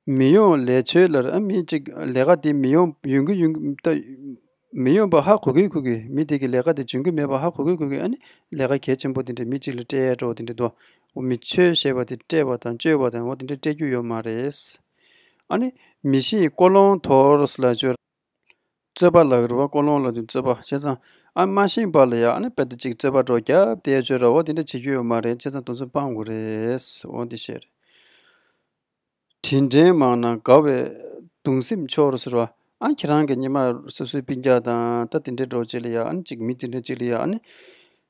མི་ཡོང་ལས་བྱོས་ལ་རེད། ཨ་མི་གཅིག་ལས་ཀ་དེ་མི་ཡོང་ཡོང་གི་ཡོང་གི་ད་མི་ཡོང་པ་ཧ་གོ་གི་གོ་གི་མི་དེ་གི་ལས་ཀ་དེ་འཇོན་གི་མེད་པ་ཧ་གོ་གི་གོ་གི་ཨ་ནི་ལས་ཀ་གལ་ཆེན་པོ་དེ་འདྲས་མི་གཅིག་ལ་སྤྲད་ཡ་འགྲོ་དེ་འདྲས་འདུག་མི་བྱོས་ཞེས་པ་དེ་སྤྲད་པ་དང་བཅོལ་བ་དང་འོ་དེ་འདྲས་སྤྲད་རྒྱུ་ཡོད་མ་རེད། ཨ་ནི་མི་ཤེས་ཀོ་ལོང་དོར་ལ་བཅོལ། རྩོད་པ་ལབ་ཀྱི་རེད་བ། ཀོ་ལོང་ལབ་དུས་རྩོད་པ་བྱས་ཙང་ཨ་མ་ཤེས་པ་ལ་ཡ་ཨ་ནི་དཔེ་དེ་གཅིག་རྩོད་པ་འགྲོ་རྒྱབ་དེ་ཡ་ཆོས་ར་བ་དེ་འདྲ་བྱེད་རྒྱུ་ཡོད་མ་རེད། བྱས་ཙང་དེ་ཚོ་སྤང་དགོས་རེད། འོ་འདི་བཤད་རེད། དྲིན་དྲན་མང་ན་དགའ་བའི་གདུང་སེམས་འཆོར་ཟེར་བ། ཨ་ཁྱེད་རང་གི་ཉི་མ་སོ་སོའི་སྤུན་ཀྱག་དང་ད་དེ་འདྲའི་འགྲོ་བྱེད་ལ་ཡ་ཨ་ནི་གཅིག་མི་དེ་འདྲ་གཅིག་ལ་ཡ་ཨ་ནི།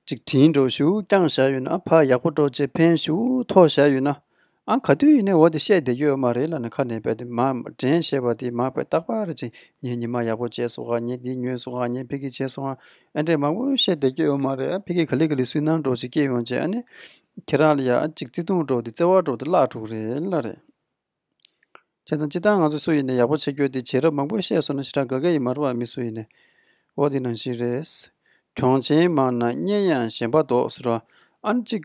ཅིག་དྲིན་འགྲོ་ཞུ་བསྐྱངས་བཞག་ཡོད་ན་ཕ་ཡག་པོ་འགྲོ་ཅེས་ཕན་ཞུ་ཐོགས་བཞག་ཡོད་ན། ཨ་ག་དུས་ཡིན་ནའི་འོ་དེ་བཤད་བསྡད་རྒྱུ་ཡོད་མ་རེད་ལབ་ནས་ཁ་ནས་རྦད་དེ་མ་དྲན་ཤེས་པ་དེ་མ་རྦད་རྟག་པར་ཅིག་ངས་ཉི་མ་ཡག་པོ་བྱས་སོང་ང་། ངས་འདི་ཉོས་སོང་ང་། ངས་ཕ་གི་བྱས་སོང་ང་། ཨ་འདྲས་མང་པོ་བཤད་བསྡད་རྒྱུ་ཡོད་མ་རེད། ཨ་ཕ་གི་ག་ལེ་ག་ལེ་སུན་སྣང་འགྲོ་ཞིག་སྐྱེས་ཡོང་བྱས་ཨ་ནི། ཁྱེད་རང་ལ་ཡ་ཨ་ཅིག་བརྩེ་དུང་འགྲོ་དེ་བརྩེ་བ་འགྲོ་དེ་བརླག་འགྲོ་གི་རེད་ལབ་རེད། བྱས་ཙང་སྤྱིར་བཏང་ང་ཚོ་སུ་ཡིན་ནའི་ཡག་པོ་བྱེད་རྒྱུ་དེ་བྱེད་རབས་མང་པོ་བཤད་སོང་ན་ཞེ་དྲག་དགའ་གི་ཡོད་མ་རེད་བ། མི་སུ་ཡིན་ནའི། འོ་དེ་ནང་བཞིན་རེད། གྱོང་ཆེན་མང་ན་གཉེན་ཡང་ཞེན་པ་ལྡོག་ཟེར་བ། ཨ་ནི་གཅིག་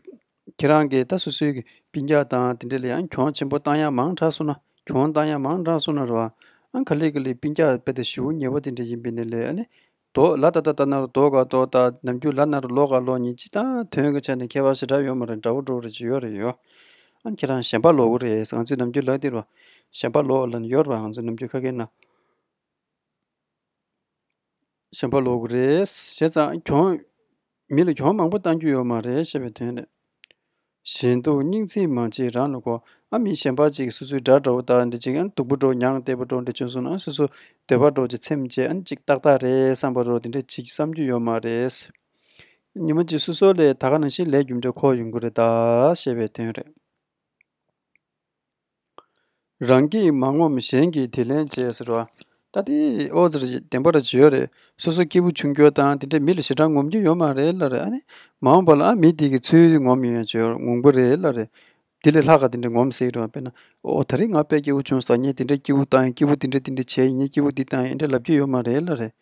ཁྱེད་རང་གིས་ད་སོ་སོའི་གི་སྤུན་ཀྱག་དང་དེ་འདྲ་ལ་ཡང་གྱོང་ཆེན་པོ་བཏང་ཡ་མང་དྲགས་སོང་ན་གྱོང་བཏང་ཡ་མང་དྲགས་སོང་ན་རེད་བ། ཨ་ག་ལེ་ག་ལེ་སྤུན་ཀྱག་དཔེ་དེ་ཞེ་པོ་ཉེ་པོ་དེ་འདྲ་ཡིན་པ་ཡིན་ནའི་ལས་ཨ་ནི། རྡོ་ལ་ད་ད་ད་ན་རུ་རྡོ་ག་རྡོ་ད་ནམ་རྒྱུན་ལ་ན་རུ་ལོ་ག་ལོ་གཉིས་ཅི་ད་དོན་གི་ཆ་ནས་ཁྱད་པར་ཞེ་དྲག་ཡོད་མ་རེད། འདྲ་བོ་འགྲོ་རེ་ཅི་ཡོད་རེད་ཡོད། ཨ་ཁྱེད་རང་ཞེན་པ་ལོག་གི་རེད། ང་ཚོའི་ནམ་རྒྱུན་ལ་དེ་རུ་ཞེན་པ་ལོག་ལ་ཡོད་རེད་བ། ང་ཚོའི་ནམ་རྒྱུན་ཁ་སྐད་ན་ཞེན་པ་ལོག་གི་རེད། བྱས་ཙང་གྱོང་མི་ལ་གྱོང་མང་པོ་བཏང་རྒྱུ་ཡོད་མ་རེད་ཞེས་པའི་དོན་རེད། གཞན་སྡུག་སྙིང་ཚིག་མ་བྱེད་རང་ལ་གོ། ཨ་མི་གཞན་པ་ཅིག་སོ་སོའི་དགྲ་འདྲ་བོ་དང་འདྲ་ཅིག་ཨ་སྡུག་པོ་འགྲོ་མྱང་བདེ་པོ་འགྲོ་འདྲ་བྱུང་སོང་ན་ཨ་སོ་སོ་འདོད་པ་འགྲོ་ཅིག་ཚེམ་བྱས་ཨ་ཅིག་ཏག་ཏག་རེད་བསམ་པ་རོ་དེ་འདྲ་བྱེད་རྒྱུ་བསམ་རྒྱུ་ཡོད་མ་རེད། ཉི་མ་གཅིག་སོ་སོ་ལས་ད་ག་ནང་བཞིན་ལས་རྒྱུ་འབྲས་འཁོར་ཡོང་གི་རེད་ད་ཞེས་པའི་དོན་རེད། རང་གིས་མ་ངོམས་གཞན་གྱིས་དེ་ལན་བྱས་ཟེར་བ། ད་དེ་ཨོ་ཙི་རེད། བདེན་པ་ར་བརྗོད་ཡོད་རེད། སོ་སོ་སྐྱིད་པོ་བྱུང་རྒྱུ་དང་དེ་འདྲ་མི་ལ་ཞེ་དྲག་ངོམ་རྒྱུ་ཡོད་མ་རེད་ལབ་རེད། ཨ་ནི་མ་འོངས་པ་ལ་ཨ་མི་དེ་གི་ཚུལ་ངོམ་ཡོང་ཡ་བྱོས་ངོམ་གི་རེད་ལབ་རེད། དེ་ལས་ལྷག་ག་དེ་འདྲ་ངོམ་སྲིད་རེད་བ། དཔེར་ན་ཨོ་ད་རིང་ང་དཔེ་སྐྱིད་པོ་བྱུང་སོང་། ངས་དེ་འདྲ་སྐྱིད་པོ་བཏང་ཡིན། སྐྱིད་པོ་དེ་འདྲ་དེ་འདྲ་བྱས་ཡིན། ངས་སྐྱིད་པོ་འདི་བཏང་ཡིན། འདྲ་ལབ་རྒྱུ་ཡོད་མ་རེད་ལབ་རེད།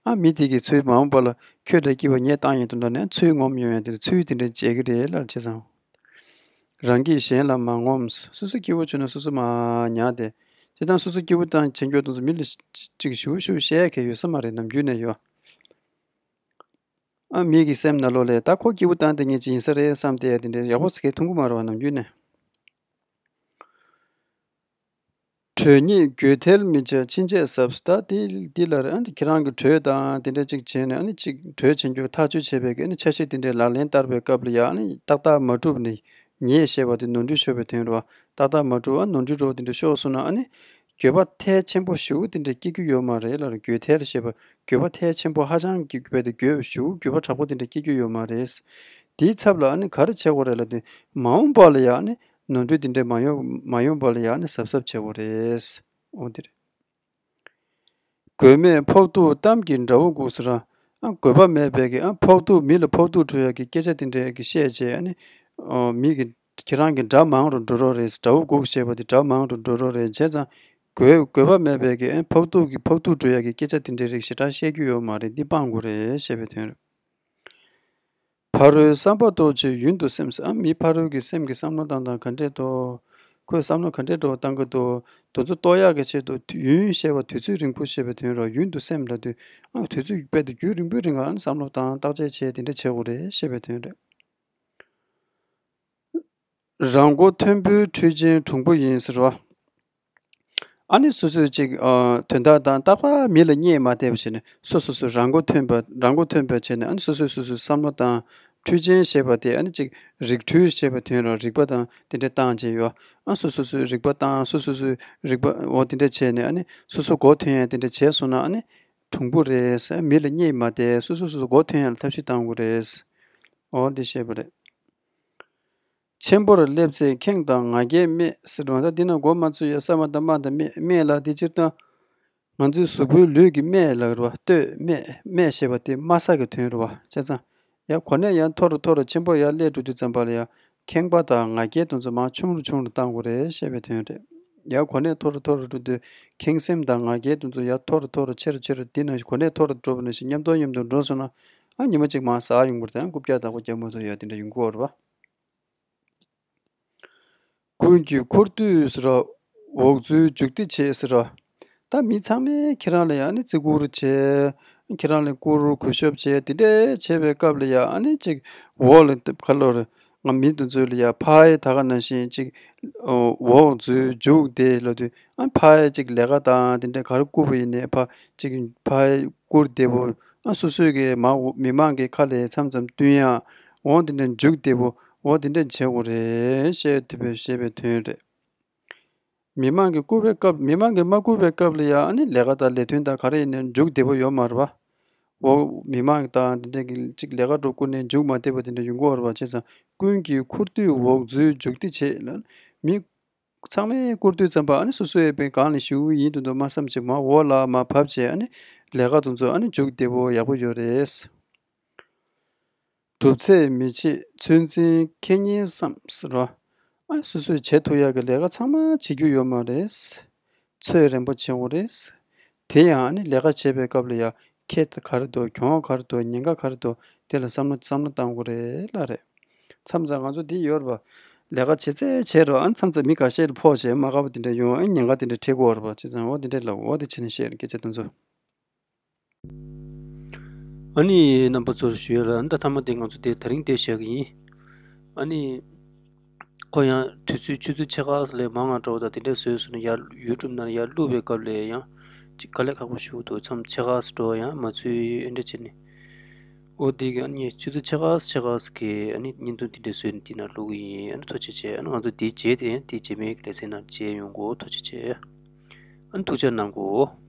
ཨ་མི་དེ་གི་ཚུལ་མ་འོངས་པ་ལ་ཁྱོད་འདྲ་སྐྱིད་པ་ངས་བཏང་ཡིན་དུས་འདྲ་ནས་ཚུལ་ངོམ་ཡོང་ཡ་དེ་ཚུལ་དེ་འདྲ་བྱེད་ཀྱི་རེད་ལབ་རེད། བྱས་ཙང་རང་གིས་གཞན་ལ་མ་ངོམས། སོ་སོ་སྐྱིད་པོ་བྱུང་ན་སོ་སོ་མ་ཉར་ཏེ། བྱས་ཙང་སོ་སོ་སྐྱིད་པོ་བཏང་བྱེད་རྒྱུ་དང་མི་ལ་ཅིག་ཞུ་ཞུ་བཤད་མཁན་ཡོད་ས་མ་རེད། ནམ་རྒྱུན་ནས་ཡོད། ཨ་མི་གི་སེམས་ནང་ལོགས་ལ་ད་ཁོ་སྐྱིད་པོ་བཏང་དེ་ངས་ཅི་ཡིན་ས་རེད་བསམ་སྟེ་དེ་འདྲའི་ཡག་པོ་ཟེར་མཁན་མཐོང་གི་མ་རེད་བ། ནམ་རྒྱུན་ནས། གྲོས་ཉེས་དགོས་ཐལ་མི་བྱ་ཕྱིན་ཆད་གཟབ། ད་དེ་འདི་ལ་རེད། ཨ་ནི་ཁྱེད་རང་གི་གྲོས་དང་དེ་འདྲ་ཅིག་བྱས་ནས། ཨ་ནི་ཅིག་གྲོས་བྱེད་རྒྱུ་ཐག་གཅོད་བྱས་པའི་གི་ཨ་ནི་འཆར་གཞི་དེ་འདྲའི་ལག་ལེན་བསྟར་བའི་སྐབས་ལ་ཡ། ཨ་ནི་ཏག་ཏག་མ་གྲུབ་ནས་ཉེས་ཞེས་པ་དེ་ནོར་འཁྲུལ་ཤོར་བའི་དོན་རེད་བ། ཏག་ཏག་མ་གྲུབ། ཨ་ནོར་འཁྲུལ་འགྲོ་དེ་འདྲ་ཤོར་སོང་ན། ཨ་ནི་འགྱོད་པ་ཐལ་ཆེན་པོ་ཞེ་པོ་དེ་འདྲ་སྐྱེ་རྒྱུ་ཡོད་མ་རེད་ལབ་རེད། དགོས་ཐལ་ཞེས་པ། འགྱོད་པ་ཐལ་ཆེན་པོ་ཧ་ཅང་གི་དགོས་པ་དེ་དགོས་ཞེ་པོ་འགྱོད་པ་དྲག་པོ་དེ་འདྲ་སྐྱེ་རྒྱུ་ཡོད་མ་རེད། དེའི་ཚབ་ལ་ཨ་ནི་ག་རེ་བྱེད་དགོས་རེད་ལབ་དུས། མ་འོངས་པ་ལ་ཡ་ཨ་ནི་ནོར་འཁྲུལ་དེ་འདྲ་མ་ཡོང་མ་ཡོང་པ་ལ་ཡ་ཨ་ནི་གཟབ་གཟབ་བྱེད་དགོས་རེད། འོ་དེ་རེད། དགོས་མེད་ཕོག་ཐུག་གཏམ་གྱི་འདྲ་བོ་སྒུག་ཟེར་ར། ཨ་དགོས་པ་མེད་པའི་གི་ཨ་ཕོག་ཐུག་མི་ལ་ཕོག་ཐུག་འགྲོ་ཡ་གི་སྐད་ཆ་དེ་འདྲའི་གི་བཤད་བྱས། ཨ་ནི་ཨོ་མི་གི་ཁྱེད་རང་གི་དགྲ་མང་རུ་འགྲོ་རོགས་རེད། འདྲ་བོ་སྒུག་བཤད་པ་དེ་དགྲ་མང་རུ་འགྲོ་རོགས་རེད། བྱས་ཙང་དགོས་དགོས་པ་མེད་པའི་གི་ཨ་ཕོག་ཐུག་གི་ཕོག་ཐུག་འགྲོ་ཡ་གི་སྐད་ཆ་དེ་འདྲའི་རིགས་ཞེ་དྲག་བཤད་རྒྱུ་ཡོད་མ་རེད། འདི་སྤང་དགོས་རེད་ཞེས་པའི་དོན་རེད། ཕ་རོལ་བསམ་པ་རྟོགས་བྱེད་ཡུན་དུ་སེམས། ཨ་མི་ཕ་རོལ་གྱི་སེམས་ཀྱི་བསམ་བློ་བཏང་སྟངས་ག་འདྲས་འདུག་ཁོས་བསམ་བློ་ག་འདྲས་འདྲ་བོ་བཏང་གི་འདུག་དེ་ཚོ་རྟོགས་ཡག་གི་ཆེད་དུ་ཡུན་ཞེས་པ་དུས་ཚོད་རིང་པོ་ཞེས་པའི་དོན་རེད། ཡུན་དུ་སེམས་ལབ་དུས་ཨ་དུས་ཚོད་དཔེ་དུས་རྒྱུན་རིང་པོའི་རིང་ལ་བསམ་བློ་བཏང་བརྟག་དཔྱད་བྱས་དེ་འདྲ་བྱེད་དགོས་རེད་ཞེས་པའི་དོན་རེད། རང་མགོ་ཐོན་པོའི་འཕྲུལ་ཆས་གྲུང་པོ་ཡིན་ཟེར་བ། ཨ་ནི་སོ་སོས་ཅིག་ཨ་དོན་དག་དང་རྟག་པར་མི་ལ་བརྙས་མ་བསྡད་པ་བྱས་ནས། སོ་སོ་སོ་རང་མགོ་ཐོན་པ་རང་མགོ་ཐོན་པ་བྱས་ནས། ཨ་ནི་སོ་སོས་སོ་སོའི་བསམ་བློ་དང་འཕྲུལ་ཆས་ཞེས་པ་དེ། ཨ་ནི་ཅིག་རིག་འཕྲུལ་ཞེས་པའི་དོན་རེད། རིག་པ་དང་དེ་འདྲ་བཏང་བྱས་ཡོད། ཨ་སོ་སོ་སོའི་རིག་པ་དང་སོ་སོ་སོའི་རིག་པ་འོ་དེ་འདྲ་བྱས་ནས། ཨ་ནི་སོ་སོ་མགོ་ཐོན་ཡ་དེ་འདྲ་བྱས་སོང་ན། ཨ་ནི་གྲུང་པོ་རེད་ཟེར། མི་ལ་བརྙས་མ་བསྡད། སོ་སོ་སོ་སོ་མགོ་ཐོན་ཡ་ལ་ཐབས་ཤེས་བཏང་དགོས་རེད། འོ་འདི་བཤད་པ་རེད། ཆེན་པོར་སླེབས་ཚེ་ཁེངས་དང་ང་རྒྱལ་སྨད་ཟེར་བ། ད་འདི་ན་མགོ་མ་ཚོས་ཡ་ས་མ་དང་མ་དང་སྨད་སྨད་ལ་དེ་སྤྱིར་བཏང་ང་ཚོའི་གཟུགས་པོའི་ལུས་ཀྱི་སྨད་ལ་རེད་བ། སྟོད་སྨད། སྨད་ཞེས་པ་དེ་དམའ་ས་གི་དོན་རེད་བ། བྱས་ཙང་ཡ་གོ་གནས་ཡར་མཐོ་རུ་མཐོ་རུ་ཆེན་པོ་ཡར་སླེབས་འགྲོ་དུས་ཙམ་པ་ལ་ཡ་ཁེངས་པ་དང་ང་རྒྱལ་དེ་ཚོ་མར་ཆུང་རུ་ཆུང་རུ་བཏང་དགོས་རེད་ཞེས་པའི་དོན་རེད། ཡ་གོ་གནས་མཐོ་རུ་མཐོ་རུ་འགྲོ་དུས་ཁེངས་སེམས་དང་ང་རྒྱལ་དེ་ཚོ་ཡར་མཐོ་རུ་མཐོ་རུ་ཆེ་རུ་ཆེ་རུ། འདི་ན་གོ་གནས་མཐོ་རུ་འགྲོ་བ་ནང་བཞིན་མཉམ་དུ་མཉམ་དུ་འགྲོ་སོང་ན། ཨ་ཉི་མ་གཅིག་མར་ཟག་ཡོང་གི་རེད། ཨ་རྐུབ་བཀྱག་བདག་པོ་རྒྱབ་མ་ཐུབ་ཡ་དེ་འདྲ་ཡོང་གི་ཡོད་རེད་བ། ཀུན་གྱིས་འཁུར་དུས་ཟེར་ར། འོག་འཛུལ་མཇུག་བདེ་བྱེད་ཟེར་ར། ད་མི་ཚང་མས་ཁྱེད་རང་ལ་ཡ་ཨ་ནི་བརྩི་བཀུར་བྱས། ཁྱེད་རང་ལ་བཀུར་གུས་ཞབས་བྱས། དེ་འདྲ་བྱས་པའི་སྐབས་ལ་ཡ་ཨ་ནི་ཅིག་འོག་ལ་ག་ལོར་ང་མི་དེ་ཚོ་ལ་ཡ་ཕར་ཡ་ད་ག་ནང་བཞིན་ཅིག་འོག་འཛུལ་མཇུག་བདེ་ལབ་དུས། ཨ་ཕར་ཡ་ཅིག་ལས་ཀ་དང་དེ་འདྲ་ག་རེ་བསྐུར་བ་ཡིན་ནའི་ཕར་ཅིག་ཕར་ཡ་བསྐུར་བདེ་པོ། ཨ་སོ་སོའི་གི་མ་འོ་མི་མང་གི་ཁ་ལ་མཚམས་མཚམས་བསྟུན་ཡ། འོ་དེ་འདྲ་མཇུག་བདེ་པོ། འོ་དེ་འདྲ་བྱེད་དགོས་རེད་ཞེས་དེ་བས་ཞེས་པའི་དོན་རེད། མི་མང་གི་བསྐུར་བའི་སྐབས། མི་མང་གི་མ་བསྐུར་བའི་སྐབས་ལ་ཡ་ཨ་ནི་ལས་ཀ་དང་ལས་དོན་དང་ག་རེ་ཡིན་ནའི་མཇུག་བདེ་པོ་ཡོད་མ་རེད་བ། འོ་མི་མང་དང་དེ་འདྲ་གི་ཅིག་ལས་ཀ་འགྲོ་བསྐུར་ནས་མཇུག་མ་བདེ་པོ་དེ་འདྲ་ཡོང་གི་ཡོད་རེད་བ། བྱས་ཙང་ཀུན་གྱིས་འཁུར་དུས་འོག་འཛུལ་མཇུག་བདེ་བྱེད་ལ། མི་ཚང་མས་བསྐུར་དུས་ཙམ་པ་ཨ་ནི་སོ་སོའི་པའི་སྒང་ལ་ཞུ་ཡིན་དུ་འདུག་མ་བསམ་ཅིག་མར་འོག་ལ་མར་བབས་བྱས། ཨ་ནི་ལས་ཀ་དེ་ཚོ་ཨ་ནི་མཇུག་བདེ་པོ་ཡག་པོ་ཡོད་རེད། སྒྲུབ་ཚད་མི་བྱེད་ཚོད་འཛིན་ཁེ་ཉེན་བསམ་ཟེར་བ། ཨ་སོ་སོས་བྱེད་ཐུབ་ཡག་གི་ལས་ཀ་ཚང་མ་བྱེད་རྒྱུ་ཡོད་མ་རེད། ཚོད་རན་པོ་བྱེད་དགོས་རེད། དེ་ཡང་ཨ་ནི་ལས་ཀ་བྱེད་པའི་སྐབས་ལ་ཡ་ཁྱད་ག་རེ་འདུག་གྱོང་ག་རེ་འདུག་ཉེན་ཁ་ག་རེ་འདུག་དེ་ལ་བསམ་བློ་བསམ་བློ་བཏང་དགོས་རེད་ལབ་རེད། མཚམས་མཚམས་ང་ཚོ་འདི་ཡོད་རེད་པ། ལས་ཀ་བྱེད་ཚད་བྱེད་རོགས། ཨ་མཚམས་མཚམས་མི་འགའ་ཤས་ལ་ཕོག་བྱས་མ་དགའ་བ་དེ་འདྲ་ཡོང་། ཨ་ཉེན་ཁ་དེ་འདྲ་འཕྲད་ཀྱི་ཡོད་རེད་པ། བྱས་ཙང་འོ་དེ་འདྲ་ལབ། འོ་དེ་བྱས་ནས་བཤད་རེད། སྐད་ཆ་དེ་ཚོ། ཨ་ནི་རྣམ་པ་ཚོར་ཞུ་ཡ་ལ། ཨ་ནི་ད་མཐའ་མ་དེ་ང་ཚོ་དེ་དེ་རིང་དེ་བཞག་གི་ཡིན། ཨ་ནི་ཁོ་ཡང་དུས་ཚོད་ཆུ་ཚོད་ཕྱེད་ཀ་ཙམ་ལས་མང་ང་འགྲོ་བ་དང་དེ་འདྲ་བཟོས་སོང་ན། ཡར་ཡུ་ཊུབ་ནང་ཡར་བླུགས་པའི་སྐབས་ལ་ཡང་ཅིག་དཀའ་ལས་ཁག་པོ་ཞིག་འདུག་མཚམས་ཕྱེད་ཀ་ཙམ་འགྲོ་ཡང་མ་ཚུད་ཡོད་འདྲ་བྱས་ནས། འོ་དེ་གི་ཨ་ནི་ཆུ་ཚོད་ཕྱེད་ཀ་ཙམ་ཕྱེད་ཀ་ཙམ་གི་ཨ་ནི་བརྙན་ཐུང་དེ་འདྲ་བཟོས་ནས་དེ་ནང་བླུགས་གི་ཡིན། ཨ་ནི་ཐུགས་རྗེ་ཆེ། ཨ་ནི་ང་ཚོ་དེའི་རྗེས་དེ་ཡང་དེའི་རྗེས་མའི་ལེ་ཚན་ནང་མཇལ་ཡོང་གོ། ཐུགས་རྗེ་ཆེ། ཨ་ནི་ཐུགས་རྗེ་གནང་གོ།